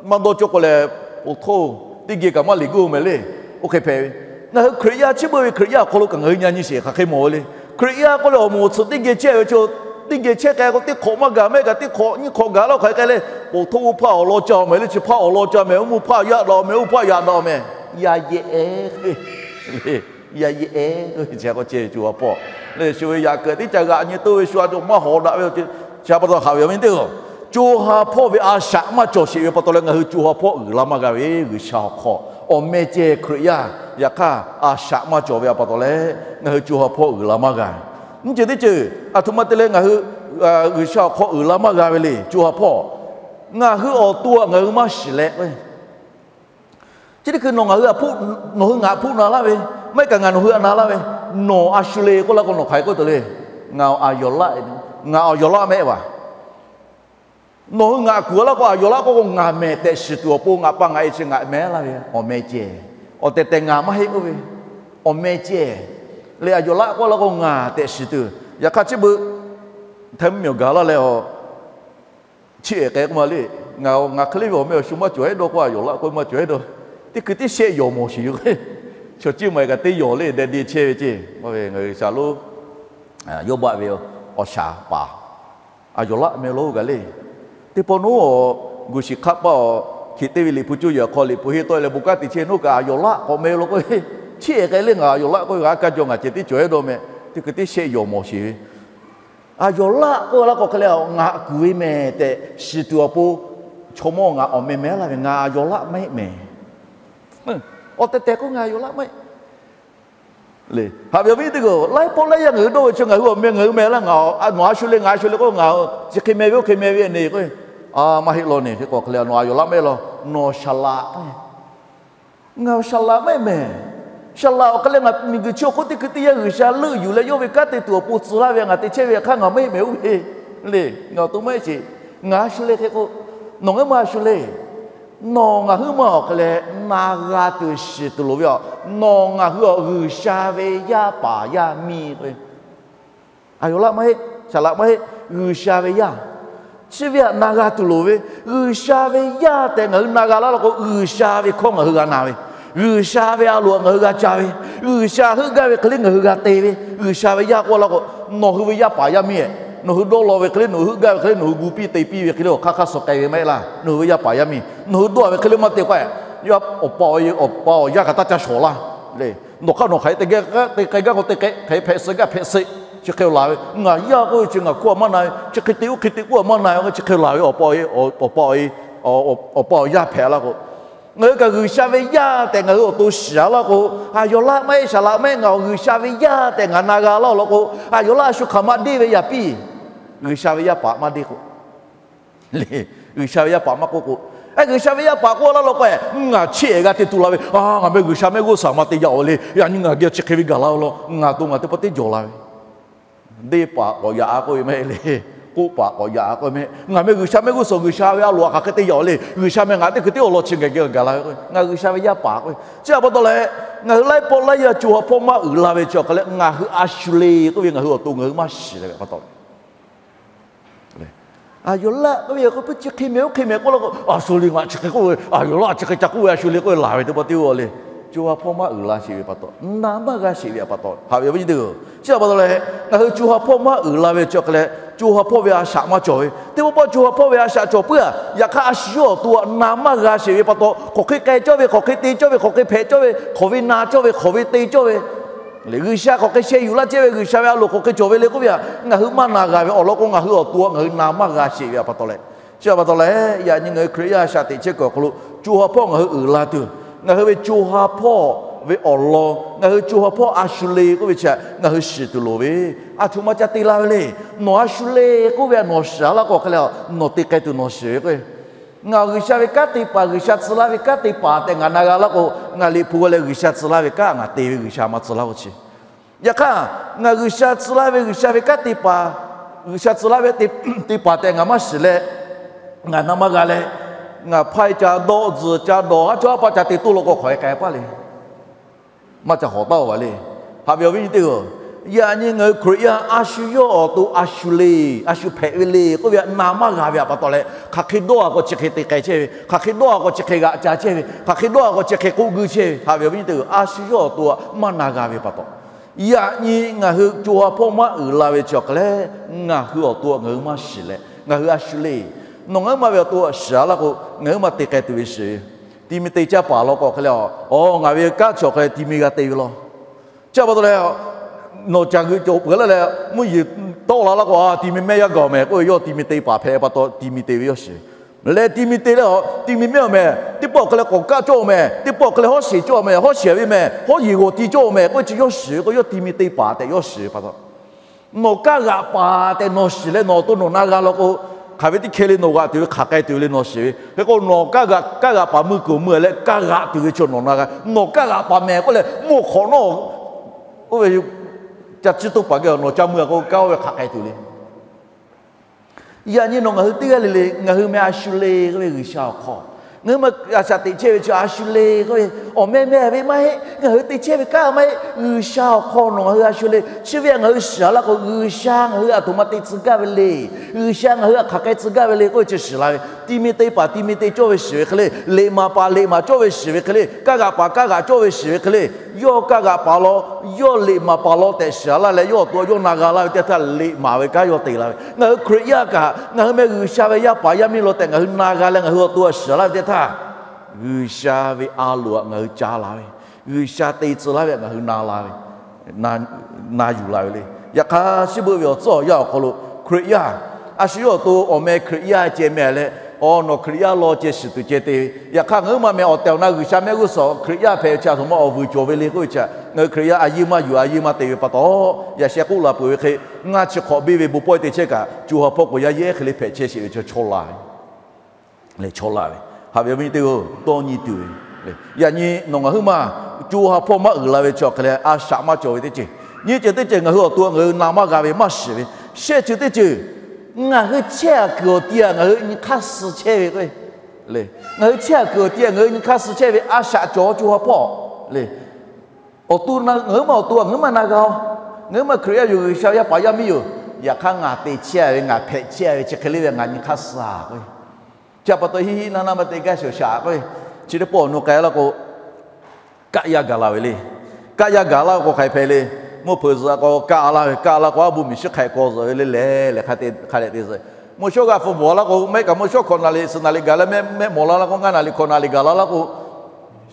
maˇ dawˇ cawˇ k'o lehˬ, oˬ htoˇ, teˇ geh kaꞈ maˇ leˬ guiˇ-o mehˍ le. Oˇ hk'e hpehꞈ ve. Ngaˬ hui Hkriꞈ yaˇ chi beuꞈ ve Hkriꞈ yaˇ awˬ hk'aw lo kaꞈ ngaˬ hui nyi nyi sheˍ hk'aˬ hk'e mawˬ ve le. Hkriꞈ yaˇ k'oˆ leh awˬ moˍ tsuhꞈ teˇ geh chehˇ ve chaw, teˇ geh chehˇ k'ai k'o teˇ hk'awꞈ maˇ gaˬ, maˇ heˆ kaꞈ teˇ hk'awꞈ nyiˇ hk'awꞈ gaˬ laˇ hk'aˬ hk'e k'ai leh, oˬ htoˇ, oˇ hpaˇ awˬ lawn ca-o mehˍ le, chi hpaˇ awˬ lawn ca mehˍ, oˇ mvuhˇ hpaˇ yaꞈ daꞈ-o mehˍ, oˇ hpaˇ yaꞈ daꞈ-o mehˍ. Yaˇ yehˉ ehˉ, yaˇ yehˉ ehˉ, chi k'o ceh ve co ha hpawˇ le, shu ve yaꞈ keu teˇ ca g'aꞈ nyi toˇ ve shu a cawˬ maˇ hawˍ daꞈ ve, chi pa taw haꞈ ve awˬ viˉ teˇ hpaˍ, co ha hpawˇ ve a shaꞈ maˇ cawˬ sheˍ ve pa taw leh ngaˬ hui co ha hpawˇ uiˍ la maˇ g'a ve G'uiˬsha awˬ hk'aw, awˬ meh ceh Hkriꞈ yaˇ. Yaꞈ hk'aˇ a shaꞈ maˇ cawˬ ve a pa taw leh ngaˬ hui co ha hpawˇ uiˍ la maˇ g'a. Nyiˇ ceuˬ teˇ ceuˬ aˬ htoꞈ ma te leh ngaˬ hui G'uiˬsha awˬ hk'aw uiˍ la maˇ g'a ve le, co ha hpawˇ. Ngaˬ hui awˬ to htaꞈ ngaˬ hui maˇ shiˍ leh, chi teˇ hkui nawˬ ngaˬ hui htaꞈ hpuˆ, nawˬ hui ngaˬ htaꞈ hpuˆ na laˇ ve, maˇ heˆ kaꞈ ngaˬ nawˬ hui htaꞈ na laˇ ve, nawˬ a shu le k'oˆ laˇ k'o nawˬ hk'aˬ hk'e k'oˆ tuˬ le. Ngaˬ awˬ, ngaˬ awˬ yawˬ laˆ mehˆ vaˬ. Nawˬ hui ngaˬ kuˬ laˇ k'o awˬ yawˬ laˆ k'oˆ k'o ngaˬ mehˍ tehꞈ shiˍ tuˬ awˬ pon ngaˬ pa ngaˬ e chi ngaˬ mehˍ laˇ ve awˬ meh ceh. Awˬ tehˬ tehˬ ngaˬ maˇ heˆ k'oˆ ve, awˬ meh ceh. Leh awˬ yawˬ laˆ k'oˆ laˇ k'o ngaˬ tehꞈ shiˍ tuˬ. Yaꞈ hk'aˇ chi beuꞈ htaiˇ mvuhˇmiˬ awˬ gaˬ laˇ leh a, chi ehˍ k'ai k'oˆ ma le. Ngaˬ, ngaˬ hk'e le ve awˬ meh awˬ shu maˇ cawˬ hehˉ dawˇ k'o awˬ yawˬ laˇ k'oˆ maˇ cawˬ hehˉ dawˇ. Teˇ hkui teˇ shehˆ yawˬ mawˬ sheˍ yoˬ. Chaw ciˇ maˬ kaꞈ teˇ yawˬ le deh de chehˇ ve ceˇ. Ngaˬ hui shaˍ lonˉ yawˇ baˆ ve awˬ shaˍ paˍ, awˬ yawˬ laˆ meh lo kaꞈ le. Teˇ pawˆ naˉ, guˬ shiˍ hk'aˆ paˆ awˬ hkiˬ teˇ ve liꞈ hpu cuˇ yehˬ awˬ hk'aw liꞈ hpu henˇ tawˆ e leh bon kanˉ te chehˇ naˉ kaꞈ awˬ yawˬ laˆ k'awꞈ meh lo k'oˆ ve. Chi ehˍ k'ai le ngaˬ awˬ yawˬ laˆ k'oˆ ve a kaˇ jaw ngaˬ ceh teˇ cawˬ hehˉ dawˇ meh. Teˇ hkui teˇ shehˆ yawˬ mawˬ sheˍ ve. Awˬ yawˬ laˆ k'oˆ laˇ k'o hk'e leh ngaˬ kuˬ ve mehˍ tehꞈ shiˍ tuˬ awˬ pon, chaw mawˇ ngaˬ awˬ meh mehˍ laˇ ve ngaˬ awˬ yawˬ laˆ maˇ heˆ mehˍ. Awˬ tehˬ tehˬ k'oˆ ngaˬ awˬ yawˬ laˆ maˇ heˆ. Haꞈ ve awˬ viˉ teˇ hpaˍ, laiˉ pawˆ laiˉ yaˇ ngaˬ hui dawˇ ve chi ngaˬ hui awˬ meh ngaˬ hui meh laˇ, nawˬ a shu le ngaˬ a shu le k'oˆ ngaˬ chi hk'e meh ve oˇ hk'e meh ve ne k'o, maˇ heˆ law ne. Hk'e k'o hk'e leh nawˬ awˬ yawˬ laˆ maˇ heˆ law, nawˬ shaˍ laꞈ k'o, ngaˬ awˬ shaˍ laꞈ maˇ heˆ mehˍ. Shaˍ laꞈ awˬ hk'e leh ngaˬ miˬguiˬ chi awˬ hk'oˆ teˇ hkui teˇ yanˇ G'uiˬsha leuˆ yuˬ leh yawˇ ve kanˉ te tuˬ awˬ pon tcuh laˇ ve ngaˬ te chehˇ ve hk'aˇ ngaˬ maˇ heˆ mehˍ oˇ ve le. Ngaˬ awˬ to maˇ heˆ sheˍ. Ngaˬ a shu le hk'e k'o, nawˬ ngaˬ maˇ a shu le. Nawˬ ngaˬ huiˉ maˇ awˬ hk'e leh na g'a tuˬ shiˍ tuˬ loˍ ve a, nawˬ ngaˬ hui awˬ G'uiˬsha ve yaˇ paˍ yaˇ miˇ k'o, a yoˬ laˇ maˇ heˆ, shaˍ laꞈ maˇ heˆ, G'uiˬsha ve yaˇ. Chi ve htaꞈ na g'a tuˬ loˍ ve, G'uiˬsha ve yaˇ tehꞈ ngaˬ hui na g'a laˇ law k'o, G'uiˬsha ve hkawˇ ngaˬ hui g'a na ve, G'uiˬsha ve a loꞈ ngaˬ hui g'a ca ve, G'uiˬsha heuˆ gaˇ ve hk'e le ngaˬ hui g'a te ve, G'uiˬsha ve yaˇ k'oˆ laˇ k'o, nawˬ hui ve yaˇ paˍ yaˇ miˇ, nawˬ hui dawˇ law ve hk'e le, nawˬ hui heuˆ gaˇ ve hk'e le, nawˬ hui gu piˇ te piˇ ve hk'e le, awˬ hk'aˇ hk'aˇ suh k'ai ve maˇ heˆ laˇ. Nawˬ hui ve yaˇ paˍ yaˇ miˇ nawˬ hui dawˇ ve hk'e le maˇ te k'o, awˬ pa awˬ yaˇ hk'aˬ taˇ ca shawˍ laˇ le. Nawˬ hk'aˇ nawˬ hk'aˬ hk'e te gaˇ k'o te k'ai gaˇ k'o te k'ai, hk'aˬ hk'e hpehꞈ suh gaˇ hpehꞈ suh, chi hk'e laˬ ve. Ngaˬ yaˇ k'oˆ ve chi ngaˬ hkawˇ a maˇ na ve, chi hk'e te oˇ hk'e te k'oˆ a maˇ na ve, chi hk'e laˬ ve. Awˬ pa awˬ pa awˬ yaˇ hpehꞈ laˇ k'o, ngaˬ hui kaꞈ G'uiˬsha ve yaˇ tehꞈ ngaˬ hui awˬ to shiˍ a laˇ k'o, a yoˬ laˇ maˇ heˆ, shaˍ laꞈ maˇ heˆ, ngaˬ awˬ G'uiˬsha ve yaˇ tehꞈ ngaˬ na g'a laˇ law k'o, a yoˬ laˇ a shu hk'aˬ ma deˇ ve yaꞈ piˇ. G'uiˬsha ve yaˇ paˍ maˇ deˇ k'o, G'uiˬsha ve yaˇ paˍ maˇ k'oˆ k'o, G'uiˬsha ve yaˇ paˍ k'oˆ laˇ law k'o, ngaˬ cheˇ g'a te tuˬ la ve, ngaˬ meh G'uiˬsha mehˆ g'uˇ suhˍ ma te yaꞈ-oˬ le, yaꞈ nyi ngaˬ geh chi hk'e ve gaˬ la-o law, ngaˬ to ngaˬ teˇ pawˆ teˇ jawˬ la ve. Deˇ paˍ k'awꞈ yaꞈ a k'oˆ ve mehˆ le. K'oˆ paˍ k'awꞈ yaꞈ a k'oˆ ve mehˆ, ngaˬ meh G'uiˬsha mehˆ g'uˇ suhˍ G'uiˬsha ve a loꞈ hk'aˬ hk'e te yaꞈ-oˬ le, G'uiˬsha meh ngaˬ teˇ hkui teˇ awˬ lawn chi ngaˬ geh gaˬ la ve k'o, ngaˬ G'uiˬsha ve yaˇ paˍ k'oˆ ve. Chi htaꞈ pa taw leh, ngaˬ hui laiˉ pawˆ laiˉ yaˇ co ha hpawˇ maˇ uiˍ la ve chi awˬ hk'aˬ leh ngaˬ hui a shu le k'oˆ ve ngaˬ hui awˬ to ngaˬ hui maˇ shiˍ leh ve pa taw A yoˬ laˇ k'oˆ ve, k'oˆ puiˉ chi hk'e mehˍ oˇ hk'e mehˍ k'oˆ law k'o, a shu le, ngaˬ chi hk'e k'oˆ ve, a yoˬ laˇ chi hk'e ca k'oˆ ve, a shu le k'oˆ ve laˬ ve teˇ pawˆ teˇ g'aˇ le. Co ha hpawˇ maˇ uiˍ la sheˍ ve pa taw, na maˇ g'a sheˍ ve pa taw, haꞈ ve awˬ viˉ nyi teˇ-oˬ, chi htaꞈ pa taw leh, ngaˬ hui co ha hpawˇ maˇ uiˍ la ve chi awˬ hk'e leh, co ha hpawˇ ve a shaꞈ maˇ cawˬ ve, teˇ pawˆ pawˆ co ha hpawˇ ve a shaꞈ cawˬ puiˉ-a. Yaꞈ hk'aˇ, a shu yawˇ awˬ to htaꞈ na maˇ g'a sheˍ ve pa taw, hk'aˬ hk'e k'ai cawˇ ve, hk'aˬ hk'e te cawˇ ve, hk'aˬ hk'e hpehꞈ cawˇ ve, hk'aˬ ve na cawˇ ve, hk'aˬ ve te cawˇ ve, G'uiˬsha hk'aˬ hk'e sheh yuˬ laˇ chehˇ ve, G'uiˬsha ve a loꞈ hk'aˬ hk'e cawˬ ve le k'oˆ ve htaꞈ ngaˬ hui maˇ na g'a ve awˬ lawn k'o, ngaˬ hui awˬ to ngaˬ hui na maˇ g'a sheˍ ve pa taw leh, chi htaꞈ pa taw leh, yaꞈ nyi ngaˬ hui Hkriꞈ yaˇ a shaꞈ teꞈ chehˇ kuiˬ awˬ hk'aw lo, co ha hpawˇ ngaˬ hui uiˍ la tuˬ, ngaˬ hui ve co ha hpawˇ ve awˬ lawn, ngaˬ hui co ha hpawˇ a shu le k'oˆ ve chi htaꞈ ngaˬ hui shiˍ tuˬ loˍ ve, a htoꞈ ma ca te la ve le. Nawˬ a shu le k'oˆ ve htaꞈ nawˬ shiˍ a laˇ k'o hk'e leh, nawˬ te k'ai tuˬ nawˬ shiˍ ve k'o, ngaˬ G'uiˬsha ve kanˉ te paˍ, G'uiˬsha tcuh laˇ ve kanˉ te paˍ tehꞈ ngaˬ na g'a laˇ k'o, ngaˬ liꞈ hpu g'a leh G'uiˬsha tcuh laˇ ve kanˉ ngaˬ te ve, G'uiˬsha maˇ tcuh laˇ k'o chi. Yaꞈ hk'aˇ, ngaˬ G'uiˬsha tcuh laˇ ve G'uiˬsha ve kanˉ te paˍ, G'uiˬsha tcuh laˇ ve te paˍ tehꞈ ngaˬ maˇ shiˍ leh, ngaˬ na maˇ g'a leh, ngaˬ hpaˇ ca dawˆ tzuhˬ ca dawˬ haˉ chaw haˉ paˇ ca te toˇ law k'o, hk'aˬ hk'e k'ai paˇ le. Maˇ ca hawˍ taˉ-oˬ ve le. Haꞈ ve awˬ viˉ nyi teˇ-oˬ, yaꞈ nyi ngaˬ hui Hkriꞈ yaˇ a shu yawˇ awˬ to a shu le, a shu hpehꞈ ve le k'oˆ ve htaꞈ na maˇ g'a ve htaꞈ pa taw leh, hk'aˬ hk'e dawˇ a k'o chi hk'e te k'ai chehˇ ve, hk'aˬ hk'e dawˇ a k'o chi hk'e g'aꞈ ca chehˇ ve, hk'aˬ hk'e dawˇ a k'o chi hk'e k'oˆ guiˇ chehˇ ve, haꞈ ve awˬ viˉ nyi teˇ-oˬ, a shu yawˇ awˬ to htaꞈ maˇ na g'a ve pa taw, yaꞈ nyi ngaˬ hui co ha hpawˇ maˇ uiˍ la ve chi awˬ hk'aˬ leh, ngaˬ hui awˬ to ngaˬ hui maˇ shiˍ leh, ngaˬ hui a shu le, nawˬ ngaˬ huiˉ ma ve awˬ to shiˍ a laˇ k'o, ngaˬ huiˉ ma te k'ai tuˬ ve shiˍ. Ti mi te caˇ paˍ law k'o hk'e leh, a, ngaˬ ve kanˉ chi awˬ hk'e leh ti mi g'a te ve law. Chi htaꞈ pa taw leh, nawˬ caˬ g'euꞈ cawˬ peuˬ laˇ leh, mvuhˇ yeˬ tawˆ la laˇ k'o, a, ti mi mehˆ yaˇ gaˬ-oˬ mehˍ k'oˆ ve, yawˇ ti mi te paˍ hpehꞈ pa taw ti mi te ve yawˇ shiˍ. Leh ti mi te leh a, ti mi mehˆ-oˬ mehˍ, teˇ pawˆ hk'e leh k'awꞈ kaˆ cawˇ-oˬ mehˍ, teˇ pawˆ hk'e leh hawˉ sheˍ cawˇ mehˍ, hawˉ sheˍ ve mehˍ, hawˉ yeˬ g'awˬ ti cawˇ-oˬ mehˍ k'oˆ ve chi yawˇ shiˍ ve k'o, yawˇ ti mi te paˍ tehꞈ yawˇ shiˍ ve pa taw, nawˬ kanˉ g'aꞈ paˍ tehꞈ nawˬ shiˍ leh nawˬ awˬ to nawˬ na g'a law k'o, hk'aˬ ve teˇ hkeh le nawˬ g'aꞈ tuˬ ve hk'aˬ k'ai tuˬ ve le nawˬ shiˍ ve. Hk'e k'o nawˬ kanˉ g'aꞈ, kanˉ g'aꞈ paˍ mui kuiˬ mui leh kanˉ g'aꞈ tuˬ ve chi nawˬ na g'a. Nawˬ kanˉ g'aꞈ paˍ mehˍ k'oˆ leh mvuhˇ hk'awꞈ nawˉ, oˇ ve ca ciˇ toˇ paˍ geh nawˬ ca mui a k'o, kanˉ oˇ ve hk'aˬ k'ai tuˬ le. Yaꞈ nyi nawˬ ngaˬ hui teˇ g'aˇ le le, ngaˬ hui meh a shu le k'oˆ ve G'uiˬsha awˬ hk'aw, ngaˬ hui ma a shaꞈ teꞈ chehˇ ve chi a shu le k'oˆ ve, awˬ meh meh ve maˇ heˆ, ngaˬ hui te chehˇ ve kanˉ maˇ heˆ, G'uiˬsha awˬ hk'aw nawˬ ngaˬ hui a shu le. Chi ve htaꞈ ngaˬ hui shiˍ a laˇ k'o, G'uiˬsha ngaˬ hui a htoꞈ ma te tcuh gaˇ ve le, G'uiˬsha ngaˬ hui a hk'aˬ k'ai tcuh gaˇ ve le k'oˆ ve chi shiˍ la ve. Ti mi te paˍ ti mi te cawˇ ve shiˍ ve hk'e le, liꞈ maˍ paˍ liꞈ maˍ cawˇ ve shiˍ ve hk'e le, kanˉ g'aꞈ paˍ kanˉ g'aꞈ cawˇ ve shiˍ ve hk'e le, yawˇ kanˉ g'aꞈ paˍ law, yawˇ liꞈ maˍ paˍ law tehꞈ shiˍ a laˇ leh, yawˇ awˬ to yawˇ na g'a laˇ ve teˇ htaˇ, liꞈ maˍ ve kanˉ yawˇ te la ve. Ngaˬ hui Hkriꞈ yaˇ kaꞈ, ngaˬ hui meh G'uiˬsha ve yaˇ paˍ yaˇ miˇ law tehꞈ ngaˬ hui na g'a leh ngaˬ hui awˬ to shiˍ laˇ ve teˇ htaˇ, G'uiˬsha ve a loꞈ htaꞈ ngaˬ hui ca la ve, G'uiˬsha te tcuh laˇ ve htaꞈ ngaˬ hui na la ve, na yuˬ la ve le. Yaꞈ hk'aˇ, chi beuꞈ ve awˬ tcuhˉ awˬ yanˇ awˬ hk'aw lo Hkriꞈ yaˇ, a shu yawˇ awˬ to awˬ meh Hkriꞈ yaˇ ceh meh leh, awˬ nawˬ Hkriꞈ yaˇ law ceh shiˍ tuˬ ceh te ve. Yaꞈ hk'aˇ, ngaˬ huiˉ ma meh awˬ tehˬ awˬ na G'uiˬsha mehˆ g'uˇ suhˍ Hkriꞈ yaˇ hpehꞈ ve chi a htoꞈ ma awˬ vuiˬ cawˬ ve le k'oˆ ve chi, ngaˬ hui Hkriꞈ yaˇ a yeˇ maˇ yuˬ a yeˇ maˇ te ve pa taw, yaꞈ sheh k'oˆ la peuˬ ve hk'e, ngaˇ chi hk'awꞈ biˇ ve bon pawehˇ te chehˇ kaꞈ, co ha hpawˇ k'awꞈ yaˇ yehˉ hk'e le hpehꞈ chehˇ sheˍ ve chi chaw la ve. Leh chaw la ve, haꞈ ve awˬ viˉ nyi teˇ-oˬ, dawˇ nyi tuˬ ve. Yaꞈ nyi nawˬ ngaˬ huiˉ ma co ha hpawˇ maˇ uiˍ la ve chi awˬ hk'e leh a shaꞈ maˇ cawˬ ve teˇ ceuˬ, nyi ceuˬ teˇ ceuˬ ngaˬ hui awˬ to ngaˬ hui na maˇ g'a ve maˇ shiˍ ve, shehˆ ceuˬ teˇ ceuˬ ngaˬ hui chehˇ a kuiˬ awˬ ti a ngaˬ hui nyi hk'aˇ suh chehˇ ve k'o, Le, ngaˬ hui chehˇ kuiˬ awˬ ti ngaˬ hui nyi hk'aˇ suh chehˇ ve a shaꞈ cawˬ co ha hpawˇ le. Awˬ to ngaˬ hui maˇ awˬ to ngaˬ hui maˇ na g'a-oˬ. Ngaˬ hui maˇ Hkriꞈ yaˇ yoˬ, G'uiˬsha yaˇ paˍ yaˇ miˇ yoˬ. Yaꞈ hk'aˇ ngaˬ te chehˇ ve, ngaˬ hpehꞈ chehˇ ve chi hk'e le ve ngaˬ nyi hk'aˇ suh-a k'o, chi pa taw hiˆ hiˆ naˇ naˇ maˇ te gaˇ shawˍ shaˍ k'o, chi teˇ pawˆ awˬ nu k'ai laˇ k'o, kaˆ yaˇ gaˬ la ve le. Kaˆ yaˇ gaˬ laˇ k'o hk'aˬ hk'e hpehꞈ le. Mvuhˇ hpeuꞈ zuhꞈ k'o kaˆ laˇ ve, kaˆ laˇ k'o aˉ bo miˬ shiˉ hk'aiꞈ k'aw zuhꞈ ve le, lehˬ lehˬ hk'a te hk'a dehꞈ te zuhꞈ. Mvuhˇ shawˉ g'aˇ hpu bvuhˬ laˇ k'o, mehˆ kaꞈ mvuhˇ shawˉ hkawꞈ naˍ riˍ suhˍ naˍ riˍ gaˬ leh mehˆ mehˆ mawˬ la laˇ k'o, ngaˇ naˍ riˍ hkawꞈ naˍ riˍ gaˬ la laˇ k'o,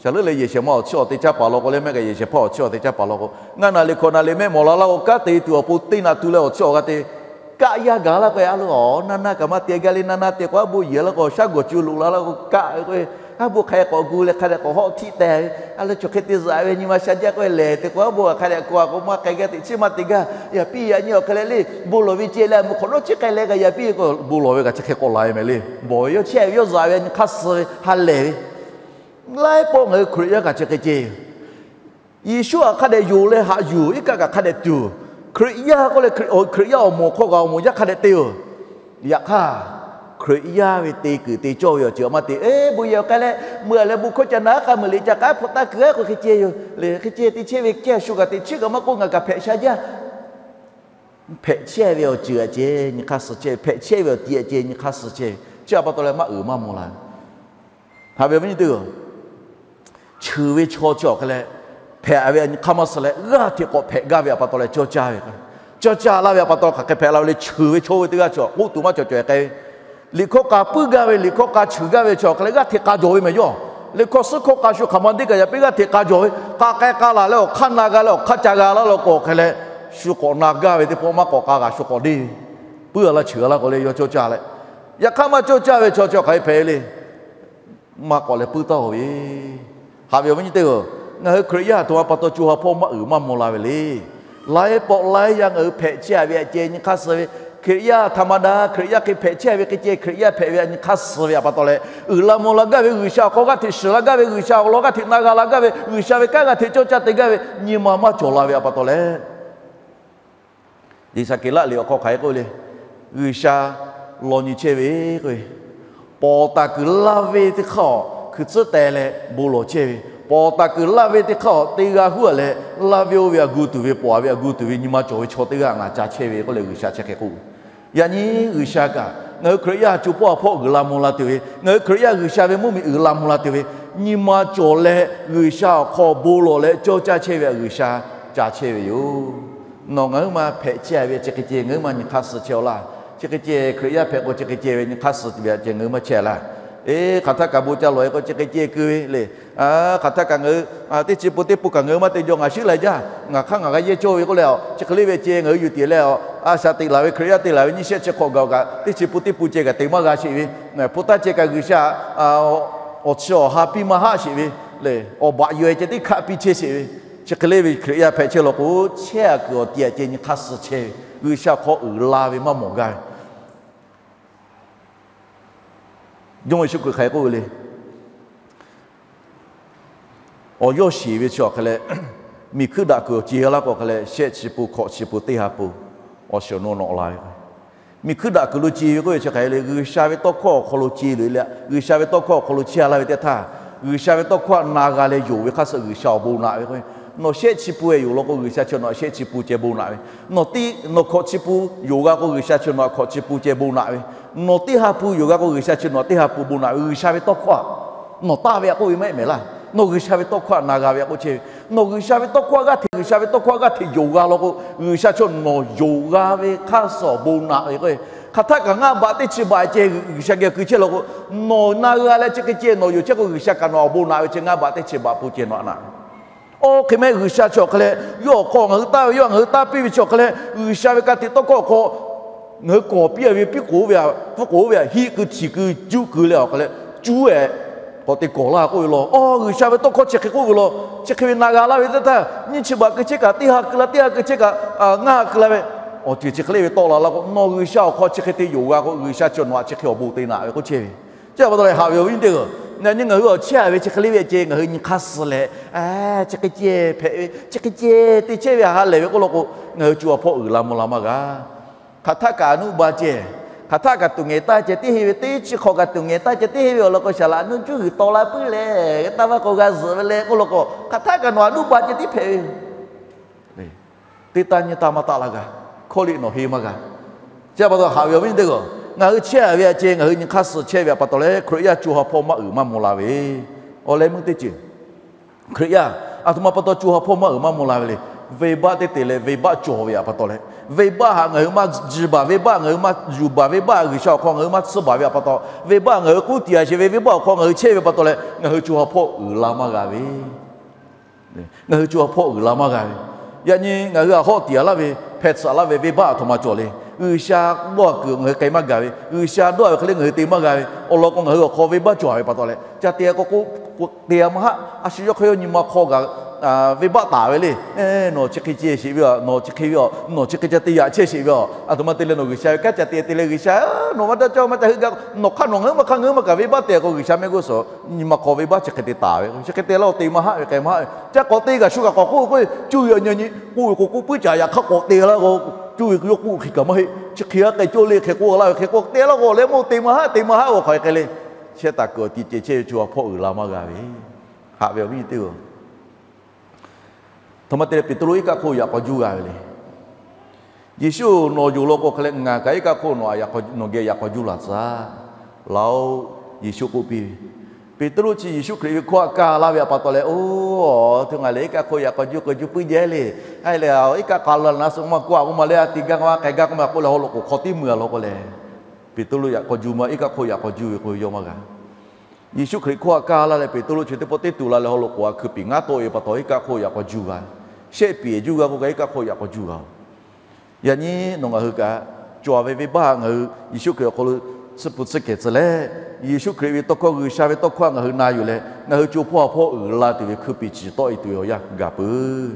shaˍ leuˉ leh yehˬ shehˍ ma awˬ chiˇ awˬ te caˇ paˍ law k'o leh mehˆ kaꞈ yehˬ shehˍ hpaˇ awˬ chiˇ awˬ te caˇ paˍ law k'o, ngaˇ naˍ riˍ hkawꞈ naˍ riˍ mehˆ mawˬ la laˇ k'o, kanˉ te tuˬ awˬ pon teˇ naꞈ tu leh awˬ chiˇ awˬ g'a te kaˆ yaˇ gaˬ laˇ k'o, a lo awˬ naˇ naˇ kaꞈ maˇ te gaˇ le, naˇ naˇ te k'o aˉ bo yehˬ laˇ k'o shaˉ gawˬ cu loꞈ la laˇ k'o kaˆ ve k'o, aˉ bo hk'a k'awꞈ gu leh hk'a dehꞈ k'awꞈ hawˆ htiˆ teh ve, a lo chaw hk'e te zuhꞈ ve nyi ma sha jaˇ k'o lehˬ te k'o aˉ bo hk'a dehꞈ k'awꞈ k'awꞈ maˇ k'ai gaˇ teꞈ chiˉ maˇ te gaˇ. Yaꞈ piˇ yaꞈ nyi awˬ hk'e leh le, bon lawˬ ve ceh leh a moˍ hk'awꞈ nawˉ chi k'ai leh kaꞈ yaꞈ piˇ k'o bon lawˬ ve kaꞈ chi hk'e k'awꞈ la ve mehˍ le. Bawˬ ve yawˇ chehˇ ve yawˇ zuhꞈ ve nyi hk'aˇ suh ve ha lehˬ ve, laiˉ pawˆ ngaˬ hui Hkriꞈ yaˇ kaꞈ chi hk'e ceh yoˬ. Yeˍsuˆ htaꞈ hk'a dehꞈ yonˍ leh haꞈ yuˬ iˉ kaˆ kaꞈ hk'a dehꞈ tuˬ, Hkriꞈ yaˇ k'oˆ leh Hkriꞈ yaˇ awˬ moˍ hk'aw kaꞈ awˬ moˍ yaˇ hk'a dehꞈ te yoˬ. Yaꞈ hk'aˇ, Hkriꞈ yaˇ ve te kuiˬ te cawˇ ve awˬ ceuˬ maˇ te. Eˬ, bon yehˬ awˬ k'ai leh meuˇ leh bon hkawˇ ca na aˉ k'a meuꞈ liꞈ ca k'aˉ hpu taˇ kuiˬ aˉ k'o hk'e ceh yoˬ le. Hk'e ceh te chehˇ ve ceh shu kaꞈ teꞈ chiˉ kaꞈ maˇ k'oˆ, ngaˬ kaꞈ hpehꞈ sha jaˇ. Hpehꞈ chehˇ ve awˬ ceuˬ aꞈ ceh nyi hk'aˇ suh chehˇ ve, hpehꞈ chehˇ ve awˬ ti aꞈ ceh nyi hk'aˇ suh chehˇ ve chi pa taw leh maˇ uiˍ maˇ mvuh la ve. Haꞈ ve awˬ viˉ nyi teˇ-oˬ, cheuˬ ve chaw chi awˬ hk'e leh hpehꞈ ve nyi hk'aˇ maˇ suh leh g'aˇ hteꞈ k'awꞈ hpehꞈ gaˇ ve pa taw leh cawˇ caˇ ve, cawˇ caˇ laˇ ve pa taw hk'aˬ hk'e hpehꞈ la ve le. Cheuˬ ve chaw ve teˇ g'aˇ chi k'oˆ tuˬ maˇ cawˬ cawˬ-e k'ai ve, liꞈ hkawˇ k'a puiˉ gaˇ ve, liꞈ hkawˇ k'a cheuˬ gaˇ ve chi awˬ hk'e leh g'aˇ hteꞈ k'a jawˬ ve mehˍ yawˇ. Liꞈ hkawˇ suhˉ hkawˇ k'a shu hk'aˬ ma deˇ kaꞈ yaꞈ piˇ g'aˇ hteꞈ k'a jawˬ ve, k'a k'ai k'a laˬ leh awˬ hk'aˇ na g'a leh awˬ hk'aˇ ca g'a laˇ law k'o hk'e leh, shu k'awꞈ na gaˇ ve teˇ pawˆ maˇ k'awꞈ k'a g'a shu k'awꞈ deˇ ve, puiˉ a laˇ cheuˬ a laˇ k'o leh yawˇ cawˇ caˇ leh, yaꞈ hk'aˇ maˇ cawˇ caˇ ve chaw chi awˬ hk'e hpehꞈ ve le. Maˇ k'awꞈ leh puiˉ taˇ-oˬ ve. Haꞈ ve awˬ viˉ nyi teˇ-oˬ, ngaˬ hui Hkriꞈ yaˇ aˬ htoꞈ ma pa taw co ha hpawˇ maˇ uiˍ maˇ mvuh la ve le. Laiˉ pawˆ laiˉ yaˇ ngaˬ hui hpehꞈ chehˇ ve aꞈ ceh nyi hk'aˇ suh ve, Hkriꞈ yaˇ htaꞈ ma daꞈ Hkriꞈ yaˇ hk'e hpehꞈ chehˇ ve hk'e ceh Hkriꞈ yaˇ hpehꞈ ve aꞈ nyi hk'aˇ suh ve pa taw leh, uiˍ la mvuh la gaˇ ve, G'uiˬsha awˬ hk'aw g'aˇ hteꞈ shiˍ la gaˇ ve, G'uiˬsha awˬ lawn g'aˇ hteꞈ na g'a la gaˇ ve, G'uiˬsha ve kanˉ g'aˇ hteꞈ cawˇ caˇ te gaˇ ve nyi ma maˇ cawˬ la ve pa taw leh, Yeˍsaˍkeˍlaˆ liꞈ awˬ hk'aw hk'aˬ hk'e k'oˆ le, G'uiˬsha law nyi chehˇ ve k'o, pawˍ taˍ kuiˬ laˇ ve teˇ hk'aˇ awˬ hkui tcuhˉ teh leh bon lawˬ chehˇ ve, pawˍ taˍ kuiˬ laˇ ve teˇ hk'aˇ awˬ teˇ g'aˇ huˉ a leh, laˇ ve oˇ ve aꞈ gu tuˬ ve, pawˍ a ve aꞈ gu tuˬ ve nyi ma cawˬ ve chaw teˇ g'aˇ ngaˬ ca chehˇ ve k'oˆ leh G'uiˬsha chi hk'e k'oˆ. Yaꞈ nyi G'uiˬsha kaꞈ ngaˬ hui Hkriꞈ yaˇ co hpawˇ awˬ hpawˇ uiˍ la mvuh la tuˬ ve, ngaˬ hui Hkriꞈ yaˇ G'uiˬsha ve mvuhˇmiˬ uiˍ la mvuh la tuˬ ve, nyi ma cawˬ leh G'uiˬsha awˬ hk'aw bon lawˬ leh cawˇ caˇ chehˇ ve aꞈ G'uiˬsha ca chehˇ ve yoˬ. Nawˬ ngaˬ huiˉ ma hpehꞈ chehˇ ve chi hk'e ceh ngaˬ huiˉ ma nyi hk'aˇ suh chehˇ-aw laˇ. Chi hk'e ceh Hkriꞈ yaˇ hpehꞈ k'o chi hk'e ceh ve nyi hk'aˇ suh ve aꞈ ceh ngaˬ huiˉ ma chehˇ laˇ. Eˬ, hk'aˬ htaˇ kaꞈ bon ca lawˬ-e k'o chi hk'e ceh keu ve le. Hk'aˬ htaˇ kaꞈ ngaˬ hui teˇ chi pun teˇ pun kaꞈ ngaˬ hui maˇ te jaw ngaˬ shiˉ lai jaˇ. Ngaˬ hk'aˇ ngaˬ g'a yehˇ cawˇ ve k'oˆ leh, chi hk'e le ve ceh ngaˬ hui yuˬ tiˍ leh, a shaꞈ teꞈ laˬ ve Hkriꞈ yaˇ te laˬ ve nyiˇ shehˆ chi hk'awꞈ gaˬ-oˬ kaꞈ, teˇ chi pun teˇ pun ceh kaꞈ te maˇ g'a sheˍ ve, hpu taˇ ceh kaꞈ G'uiˬsha awˬ chi awˬ ha piˇ maˇ haˆ sheˍ ve le. Awˬ baꞈ yaweh ceh teˇ hkaˆ piˇ chehˇ sheˍ ve, chi hk'e le ve Hkriꞈ yaˇ hpehꞈ chehˇ law k'o, chehˇ aꞈ kuiˬ awˬ ti aꞈ ceh nyi hk'aˇ suh chehˇ ve, G'uiˬsha awˬ hk'aw uiˍ la ve maˇ mawˬ gaˇ ve. Jawˇmawˇ Yeˍsuˆ Hkriꞈ hk'aˬ hk'e k'oˆ ve le. Awˬ yawˇ shiˍ ve chi awˬ hk'e leh, miˬ hkuiˇ daꞈ kuiˬ awˬ ce g'a laˇ k'o hk'e leh, shehˆ chi pun hkawꞈ chi pun teˇ ha pun awˬ shiˍ awˬ nu nawꞈ la ve k'o, miˬ hkuiˇ daꞈ kuiˬ lo ce ve k'oˆ ve chi hk'aˬ hk'e le, G'uiˬsha ve tawˇ hkawˇ awˬ hk'aw lo ce loꞈ-e leh, G'uiˬsha ve tawˇ hkawˇ awˬ hk'aw lo chehˇ laˇ ve teˇ htaˇ, G'uiˬsha ve tawˇ hkawˇ htaꞈ na g'a leh yonˍ ve hk'aˇ suh G'uiˬsha awˬ bon naꞈ ve k'o, nawˬ shehˆ chi pun-e yonˍ law k'o, G'uiˬsha chi nawˬ shehˆ chi pun ceh bon naꞈ ve, nawˬ hkawꞈ chi pun yonˍ g'a k'o, G'uiˬsha chi nawˬ hkawꞈ chi pun ceh bon naꞈ ve, nawˬ teˇ ha pun yonˍ g'a k'o, G'uiˬsha chi nawˬ teˇ ha pun bon naꞈ ve, G'uiˬsha ve tawˇ hkawˇ htaꞈ nawˬ taˇ ve aꞈ k'oˆ ve maˇ heˆ mehˍ laˇ. Nawˬ G'uiˬsha ve tawˇ hkawˇ htaꞈ na g'a ve aꞈ k'oˆ chehˇ ve, nawˬ G'uiˬsha ve tawˇ hkawˇ g'aˇ hteꞈ, G'uiˬsha ve tawˇ hkawˇ g'aˇ hteꞈ yonˍ g'a law k'o, G'uiˬsha chi nawˬ yonˍ g'a ve hk'aˇ suh awˬ bon naꞈ ve k'o, hk'aˬ htaˇ kaꞈ ngaˇ baꞈ teˇ chi baꞈ ceh G'uiˬsha geh keu chehˇ law k'o, nawˬ na g'a leh chi hk'e ceh nawˬ yonˍ chehˇ k'o, G'uiˬsha kaꞈ nawˬ awˬ bon naꞈ ve chi ngaˇ baꞈ teˇ chi baꞈ pun ceh nawˬ htaꞈ naꞈ ve. Oˇ hk'e mehˆ G'uiˬsha chi awˬ hk'e leh, yawˇ awˬ hk'aw ngaˬ hui taˇ ve, yawˇ ngaˬ hui taˇ piˇ ve chi awˬ hk'e leh, G'uiˬsha ve ka tiꞈ tawˇ hkawˇ awˬ hk'aw ngaˬ hui kawˍ piˇ ve, piˇ k'oˍ ve, pfuhˇ k'oˍ ve, hiˆ keu htiˍ keu juˆ keu leh awˬ hk'e leh cuˉ-e k'awꞈ te kawˬ laˇ k'oˆ ve law. Aˬ, G'uiˬsha ve tawˇ hkawˇ chi hk'e k'oˆ ve law. Chi hk'e ve na g'a laˇ ve teˇ htaˇ, nyiˇ chi baꞈ keu chehˇ kaꞈ teˇ ha keu la, teˇ ha keu chehˇ kaꞈ ngaˇ ha keu la ve, awˬ ceuˬ chi hk'e le ve tawˆ la laˇ k'o, nawˬ G'uiˬsha awˬ hk'aw chi hk'e te yonˍ g'a k'o, G'uiˬsha chi nawˬ htaꞈ chi hk'e awˬ bon te naꞈ ve k'oˆ chehˇ ve. Chi pa taw leh haꞈ ve awˬ viˉ teˇ-oˬ, yaꞈ nyi ngaˬ hui awˬ chehˇ ve chi hk'e le ve ceh ngaˬ hui nyi hk'aˇ suh leh, chi hk'e ceh hpehꞈ ve, chi hk'e ceh te chehˇ ve ha lehˬ ve k'oˆ law k'o, ngaˬ hui co awˬ hpawˇ uiˍ la mvuh la maˇ g'a. Hk'aˬ htaˇ kaꞈ nuˇ ba ceh, Hk'aˬ htaˆ kaꞈ tuˬ ngehˬ taˇ ceh tiˉ henˇ ve, teˇ chi hk'awꞈ kaꞈ tuˬ ngehˬ taˇ ceh tiˉ henˇ ve awˬ lawn k'o, shaˍ laꞈ nuˇ juˇ g'uiˬ taw la puiˉ leh, taˇ maˇ k'o g'a zuhꞈ ve leh k'oˆ law k'o, hk'aˬ htaˆ kaꞈ nawˬ aꞈ nuˇ ba ceh tiˉ hpehꞈ ve. Teˇ taˇ nyiˇ taˇ maˇ taˆ la g'a. Hkawˇ liꞈ nawˬ henˇ maˇ g'a. Chi pa taw haꞈ ve awˬ viˉ teˇ g'aˇ, ngaˬ hui chehˇ ve aꞈ ceh ngaˬ hui nyi hk'aˇ suh chehˇ ve aꞈ pa taw leh, Hkriꞈ yaˇ co ha hpawˇ maˇ uiˍ maˇ mvuh la ve. Awˬ leh meuˇ teˇ ceuˬ, Hkriꞈ yaˇ aˬ htoꞈ ma pa taw co ha hpawˇ maˇ uiˍ maˇ mvuh la ve le. Venˇbaˆ teˇ te leh venˇbaˆ cawˬ ve aꞈ pa taw leh, venˇbaˆ haꞈ ngaˬ hui maˇ jiˇ baˬ, venˇbaˆ ngaˬ hui maˇ yuˬ baˬ, venˇbaˆ G'uiˬsha awˬ hk'aw ngaˬ hui maˇ tsuhˇ baˬ ve aꞈ pa taw, venˇbaˆ ngaˬ hui k'uˉ tiꞈ a sheˍ ve venˇbaˆ awˬ hk'aw ngaˬ hui chehˇ ve pa taw leh, ngaˬ hui co ha hpawˇ uiˍ la maˇ g'a ve. Ngaˬ hui co ha hpawˇ uiˍ la maˇ g'a ve. Yaꞈ nyi ngaˬ hui aꞈ hawˆ tiꞈ a laˇ ve, hpeh tsuhꞈ laˇ ve venˇbaˆ aˬ htoꞈ ma cawˬ le. G'uiˬsha dawˇ kuiˬ ngaˬ hui k'ai maˇ gaˬ ve, G'uiˬsha dawˇ ve hk'e le ngaˬ hui te maˇ g'a ve awˬ lawn k'o, ngaˬ hui awˬ hk'aw venˇbaˆ cawˬ ve pa taw leh, ca te k'o k'o, te a maˇ haˆ. A shu yawˇ hk'e yawˇ nyi ma hk'aw kaꞈ venˇbaˆ taˍ ve le. Nawˬ chi hk'e ceh sheˍ ve aˬ, nawˬ chi hk'e ve aˬ, nawˬ chi hk'e ca te yaꞈ chehˇ sheˍ ve aˬ, aˬ htoꞈ ma te leh nawˬ G'uiˬsha ve kanˉ ca te te leh, G'uiˬsha nawˬ maˇ daˇ cawˇ maˇ ca heuˆ gaˇ, nawˬ hk'aˇ nawˬ ngaˬ hui maˇ hk'aˇ ngaˬ hui maˇ kaꞈ venˇbaˆ te k'o, G'uiˬsha mehˆ g'uˇ suhˍ nyi ma hk'aw venˇbaˆ chi hk'e te taˍ ve, chi hk'e te laˇ k'o te maˇ haˆ ve, k'ai maˇ haˆ ve. Ca k'awꞈ te kaꞈ shu kaꞈ k'awꞈ k'oˆ k'o, cuˇ ve awˬ nyi nyi k'oˆ ve k'o, k'oˆ puiˉ caꞈ yaꞈ hk'aˇ k'awꞈ te laˇ k'o, cuˇ ve yawˇ k'oˆ hk'e kaꞈ maˇ heˆ. Chi hk'e a k'ai cawˇ le hk'e k'oˆ laˇ ve hk'e k'o, te laˇ k'o leh mawˇ te maˇ haˆ, te maˇ haˆ k'o hk'aˬ hk'e le. Chehˇ taˍ kuiˬ awˬ ti ceh chehˇ ve co ha hpawˇ uiˍ la maˇ g'a ve. Haꞈ ve awˬ viˉ teˇ g'aˇ, htoꞈ ma te leh Peˍtruˆ iˉ kaˆ hk'oˆ yaꞈ k'aw juˇ g'a ve le. Yeˍsuˆ nawˬ yonˍ law k'o hk'e leh ngaˬ kaꞈ iˉ kaˆ hk'oˆ nawˬ aꞈ, nawˬ geh yaꞈ k'aw juˇ laˬ tcuh laˇ-oˆ, Yeˍsuˆ k'oˆ piˇ ve. Peˍtruˆ chi Yeˍsuˆ Hkriꞈ ve hkawˇ htaꞈ kaˇ laˇ ve aꞈ pa taw leh, oˇ, a htoꞈ ma ngaˬ lehˬ iˉ kaˆ hk'oˆ yaꞈ k'aw juˇ k'aw juˇ puiˉ jehˇ le. A lehˬ iˉ kaˆ k'a la na suh maˇ k'oˆ a k'oˆ ma leh, a ti gaˇ k'o a k'ai gaˇ k'oˆ ma k'oˆ leh, haw loꞈ k'oˍ hk'aw tiˉ mui a law k'o leh, Peˍtruˆ yaꞈ k'aw juˇ maˇ iˉ kaˆ hk'oˆ yaꞈ k'aw juˇ ve k'o yawˇ maˇ g'a. Yeˍsuˆ Hkriꞈ hkawˇ htaꞈ kaˇ laˇ leh Peˍtruˆ chi teˇ pawˆ teˇ tuˬ la leh haw loꞈ k'oˍ a hkui piˍ ngaˉ tawˆ ve pa taw iˉ kaˆ hk'oˆ yaꞈ k'aw juˇ g'a. Shehˆ piˍ juˇ g'a k'o kaꞈ iˉ kaˆ hk'oˆ yaꞈ k'aw juˇ g'a-oˬ. Yaꞈ nyi nawˬ ngaˬ hui kaꞈ cawˬ ve venˇbaˆ ngaˬ hui Yeˍsuˆ Hkriꞈ awˬ hk'aw lo tsuhˇ hpu tsuhˇ kehˬ tcuh leh, Yeˍsuˆ Hkriꞈ ve tawˇ hkawˇ G'uiˬsha ve tawˇ hkawˇ htaꞈ ngaˬ hui na yuˬ leh ngaˬ hui co hpawˇ ha hpawˇ uiˍ la tuˬ ve hkui piˍ ciˍ tawˆ e tuˬ ve awˬ yanˇ gaˬ peuˬ.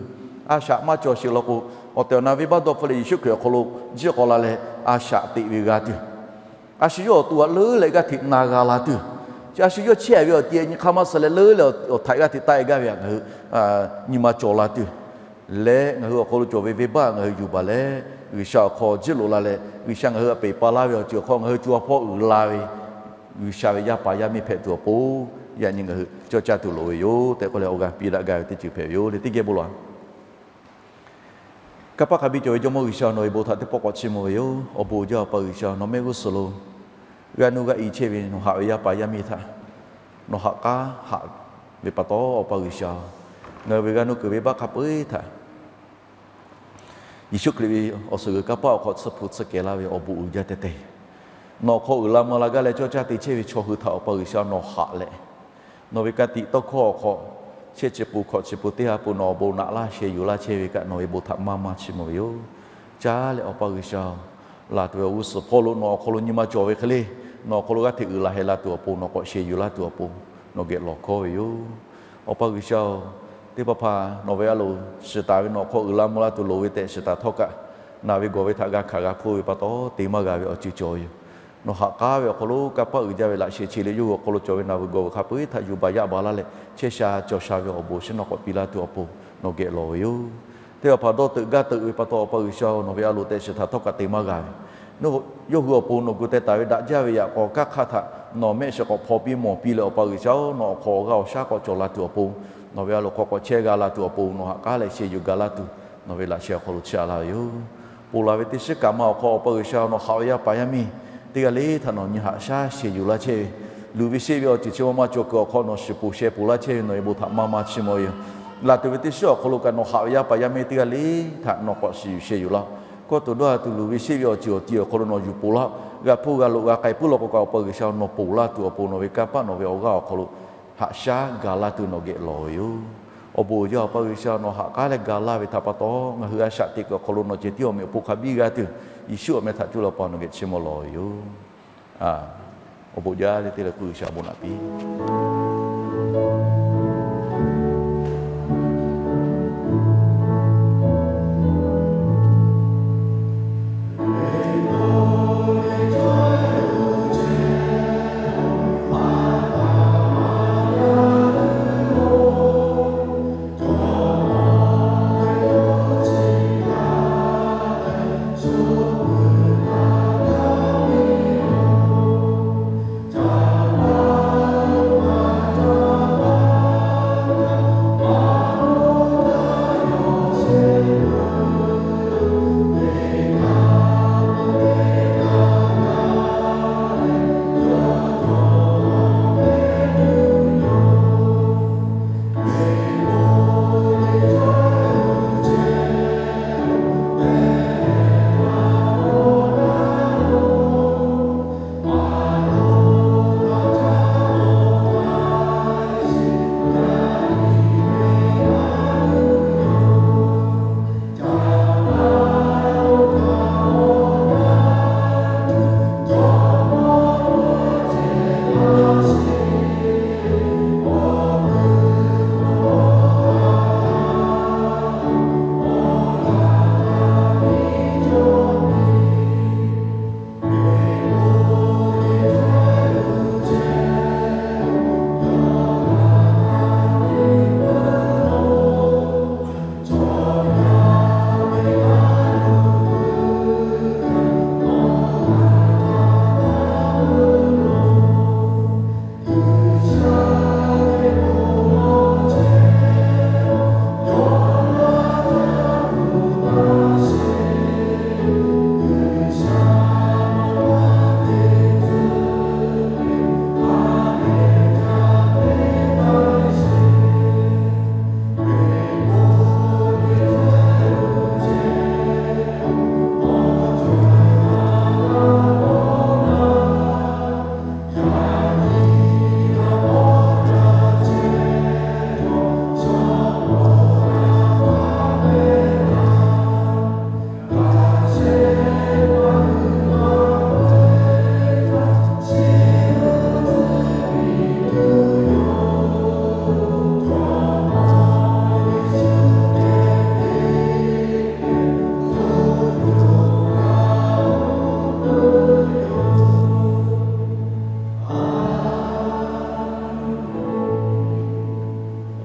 A shaꞈ maˇ cawˬ sheˍ law k'o, awˬ tehˬ awˬ na venˇbaˆ dawˇ hpfuhˇ leh Yeˍsuˆ Hkriꞈ awˬ hk'aw lo jiˆ k'awꞈ la leh a shaꞈ teꞈ ve g'a tuˬ, a shu yawˇ awˬ to aꞈ leuˉ leh g'aˇ hteꞈ na g'a la tuˬ, a shu yawˇ chehˇ ve awˬ ti nyi hk'aˇ maˇ suh leh leuˉ leh awˬ htaiꞈ g'aˇ hteꞈ taˆ e gaˇ ve htaꞈ ngaˬ hui nyi ma cawˬ la tuˬ, leh ngaˬ hui awˬ hk'aw lo cawˬ ve venˇbaˆ ngaˬ hui yuˬ baˬ leh G'uiˬsha awˬ hk'aw jiˆ loꞈ la leh G'uiˬsha ngaˬ hui htaꞈ peˬ pa laˇ ve awˬ ceuˬ awˬ hk'aw ngaˬ hui co ha hpawˇ uiˍ la ve G'uiˬsha ve yaˇ paˍ yaˇ miˇ hpehꞈ tuˬ awˬ pon, yaꞈ nyi ngaˬ hui cawˇ caˇ tuˬ loˍ ve yoˬ tehꞈ k'oˆ leh awˬ g'aˇ piˇ daꞈ gaˇ ve teˇ ceuˬ hpehꞈ ve yoˬ le. Teˇ geh bon lawˬ-a. Kanˇ paˆ hk'a biˇ cawˬ ve Jawˇmawˇ G'uiˬsha, nawˬ ve bon htaꞈ teˇ pawˆ k'awꞈ chiˇ mvuh ve yoˬ. Awˬ bon jaˇ Awˬ pa G'uiˬsha, nawˬ mehˆ g'uˇ suhˍ lo g'a nuˇ g'a i chehˇ ve nawˬ haꞈ ve yaˇ paˍ yaˇ miˇ htaꞈ nawˬ haꞈ k'aˉ haꞈ ve pa taw, Awˬ pa G'uiˬsha, ngaˬ hui ve g'a nuˇ kuiˬ ve venˇbaˆ hk'a peu-eˬ htaꞈ Yeˍsuˆ Hkriꞈ ve awˬ suhˍ g'uiˬ kanˇ paˆ awˬ hk'aw tsuhˇ hpu tsuhˇ kehˬ laˇ ve awˬ bon uiˍ jaˇ teh teh, nawˬ hk'aw uiˍ la mvuh la gaˇ leh cawˇ caˇ te chehˇ ve chaw hui htaꞈ Awˬ pa G'uiˬsha nawˬ haꞈ leh, nawˬ ve ka tiꞈ tawˇ hkawˇ awˬ hk'aw, shehˆ chi pun hkawꞈ chi pun teˇ ha pun nawˬ awˬ bon naꞈ laˇ sheh yuˬ laˇ chehˇ ve kaꞈ nawˬ ve bon htaꞈ maˇ maˇ chiˇ mvuh ve yoˬ. Caˇ leh Awˬ pa G'uiˬsha, laˬ tuˬ ve awˬ g'uˇ suhˍ hpawˇ lo nawˬ awˬ hk'aw lo nyi ma cawˬ ve hk'e le, nawˬ awˬ hk'aw lo g'aˇ hteꞈ uiˍ la heh la tuˬ awˬ pon nawˬ k'awꞈ sheh yuˬ laˇ tuˬ awˬ pon nawˬ geh lawˬ hkawˉ ve yoˬ. Awˬ pa G'uiˬsha-oˬ, teˇ hpaˍ hpaˍ nawˬ ve a loˍ shiˍ taˍ ve nawˬ hk'aw uiˍ la mvuh la tuˬ loˍ ve tehꞈ shiˍ taˍ htawˇ kaꞈ, naˬ ve gawˬ ve htaꞈ g'a hkanˍ g'a hpuˇ ve pa taw te maˇ g'a ve awˬ ceuˬ cawˬ ve yoˬ. Nawˬ haꞈ k'aˉ ve awˬ hk'aw lo kanˇ paˆ uiˍ jaˇ ve laꞈ sheh chi leh yawˇ hui awˬ hk'aw lo cawˬ ve naˬ ve gawˬ ve hk'a peu-eˬ htaꞈ yuˬ baˬ yaˇ baˬ laˇ leh chehˇ sha cawˬ sha ve awˬ bon shiˉ nawˉ k'awꞈ piˇ laˇ tuˬ awˬ pon nawˬ geh lawˬ ve yoˬ. Teˇ hpaˍ hpaˍ dawˇ teuꞈ gaˇ teuꞈ ve pa taw Awˬ pa G'uiˬsha-oˬ, nawˬ ve a loˍ tehꞈ shiˍ taˍ htawˇ kaꞈ te maˇ g'a ve, yawˇ hui awˬ pon nawˬ gu teh taˍ ve daꞈ jaˇ ve yaꞈ k'aw kanˇ hk'aˇ htaꞈ nawˬ mehˆ shiˍ k'awꞈ hpaw piˇ mawˬ piˇ leh Awˬ pa G'uiˬsha-oˬ, nawˬ awˬ hk'aw awˬ g'aˇ awˬ shaˉ k'awꞈ cawˬ la tuˬ awˬ pon, nawˬ ve a loˍ hk'aw k'awꞈ chehˇ g'a la tuˬ awˬ pon nawˬ haꞈ k'aˉ leh sheh yuˬ ga laˇ tuˬ nawˬ ve laꞈ sheh awˬ hk'aw lo chi a laˇ ve yoˬ. Ponˬ laˬ ve teˇ shiˉ kaꞈ ma awˬ hk'aw Awˬ pa G'uiˬsha nawˬ haꞈ ve yaˇ paˍ yaˇ miˇ teˇ g'aˇ le htaꞈ nawˬ nyi haꞈ shaˉ sheh yuˬ laˇ chehˇ ve, luˬ ve sheˆ ve awˬ ceuˬ chi ma ma cawˬ kuiˬ awˬ hk'aw nawˬ shiˍ ponˬ sheh ponˬ laˇ chehˇ ve nawˬ ve bon htaꞈ maˇ maˇ chiˇ mvuh ve yoˬ. Laˬ tuˬ ve teˇ shiˉ awˬ hk'aw lo kaꞈ nawˬ haꞈ ve yaˇ paˍ yaˇ miˇ teˇ g'aˇ le htaꞈ nawˬ k'awꞈ shiˍ yuˬ sheh yuˬ laˇ-oˆ. Kawˇ tuˬ dawˇ ha tuˬ luˬ ve sheˆ ve awˬ ceuˬ awˬ ti awˬ hk'aw lo nawˬ yuˬ ponˬ laˇ-oˆ. G'a hpuˇ g'a loꞈ g'a k'ai puiˉ law k'o kaꞈ Awˬ pa G'uiˬsha nawˬ ponˬ laˇ tuˬ awˬ pon nawˬ ve kanˇ paˆ nawˬ ve awˬ g'aˇ awˬ hk'aw lo haꞈ shaˉ ga laˇ tuˬ nawˬ geh lawˬ ve yoˬ. Awˬ bon uiˍ jaˇ Awˬ pa G'uiˬsha nawˬ haꞈ k'aˉ leh ga laˇ ve htaꞈ pa taw ngaˬ hui a shaꞈ teꞈ kuiˬ awˬ hk'aw lo nawˬ ceh tiˉ awˬ meꞈ awˬ pon hk'a biˇ g'a tuˬ, Yeˍsuˆ awˬ meh htaꞈ cuˇ leh Awˬ pa nawˬ geh chiˇ mvuh lawˬ ve yoˬ. Awˬ bon jaˇ leh teˇ leh kuˇ G'uiˬsha bon naꞈ piˇ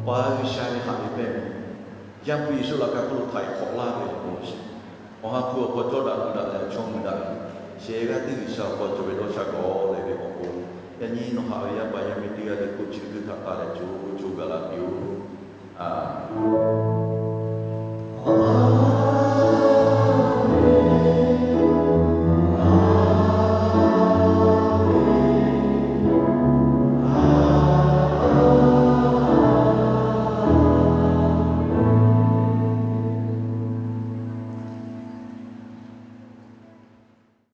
Awˬ pa G'uiˬsha ve haꞈ ve pehˇ ve, Yaˇ hpu Yeˍsuˆ laꞈ ka hk'oˆ lo htaiˍ hk'awꞈ laˇ ve awˬ bon shiˍ, Awˬ ha hpu awˬ hk'aw cawˇ daꞈ gu daꞈ leh chaw mui daꞈ ve, shehˍ g'aˇ teˇ G'uiˬsha awˬ hk'aw cawˬ ve dawˇ sha gawˬ leh ve awˬ bon, yaꞈ nyi nawˬ haꞈ ve yaˇ paˍ yaˇ miˇ teˇ g'aˇ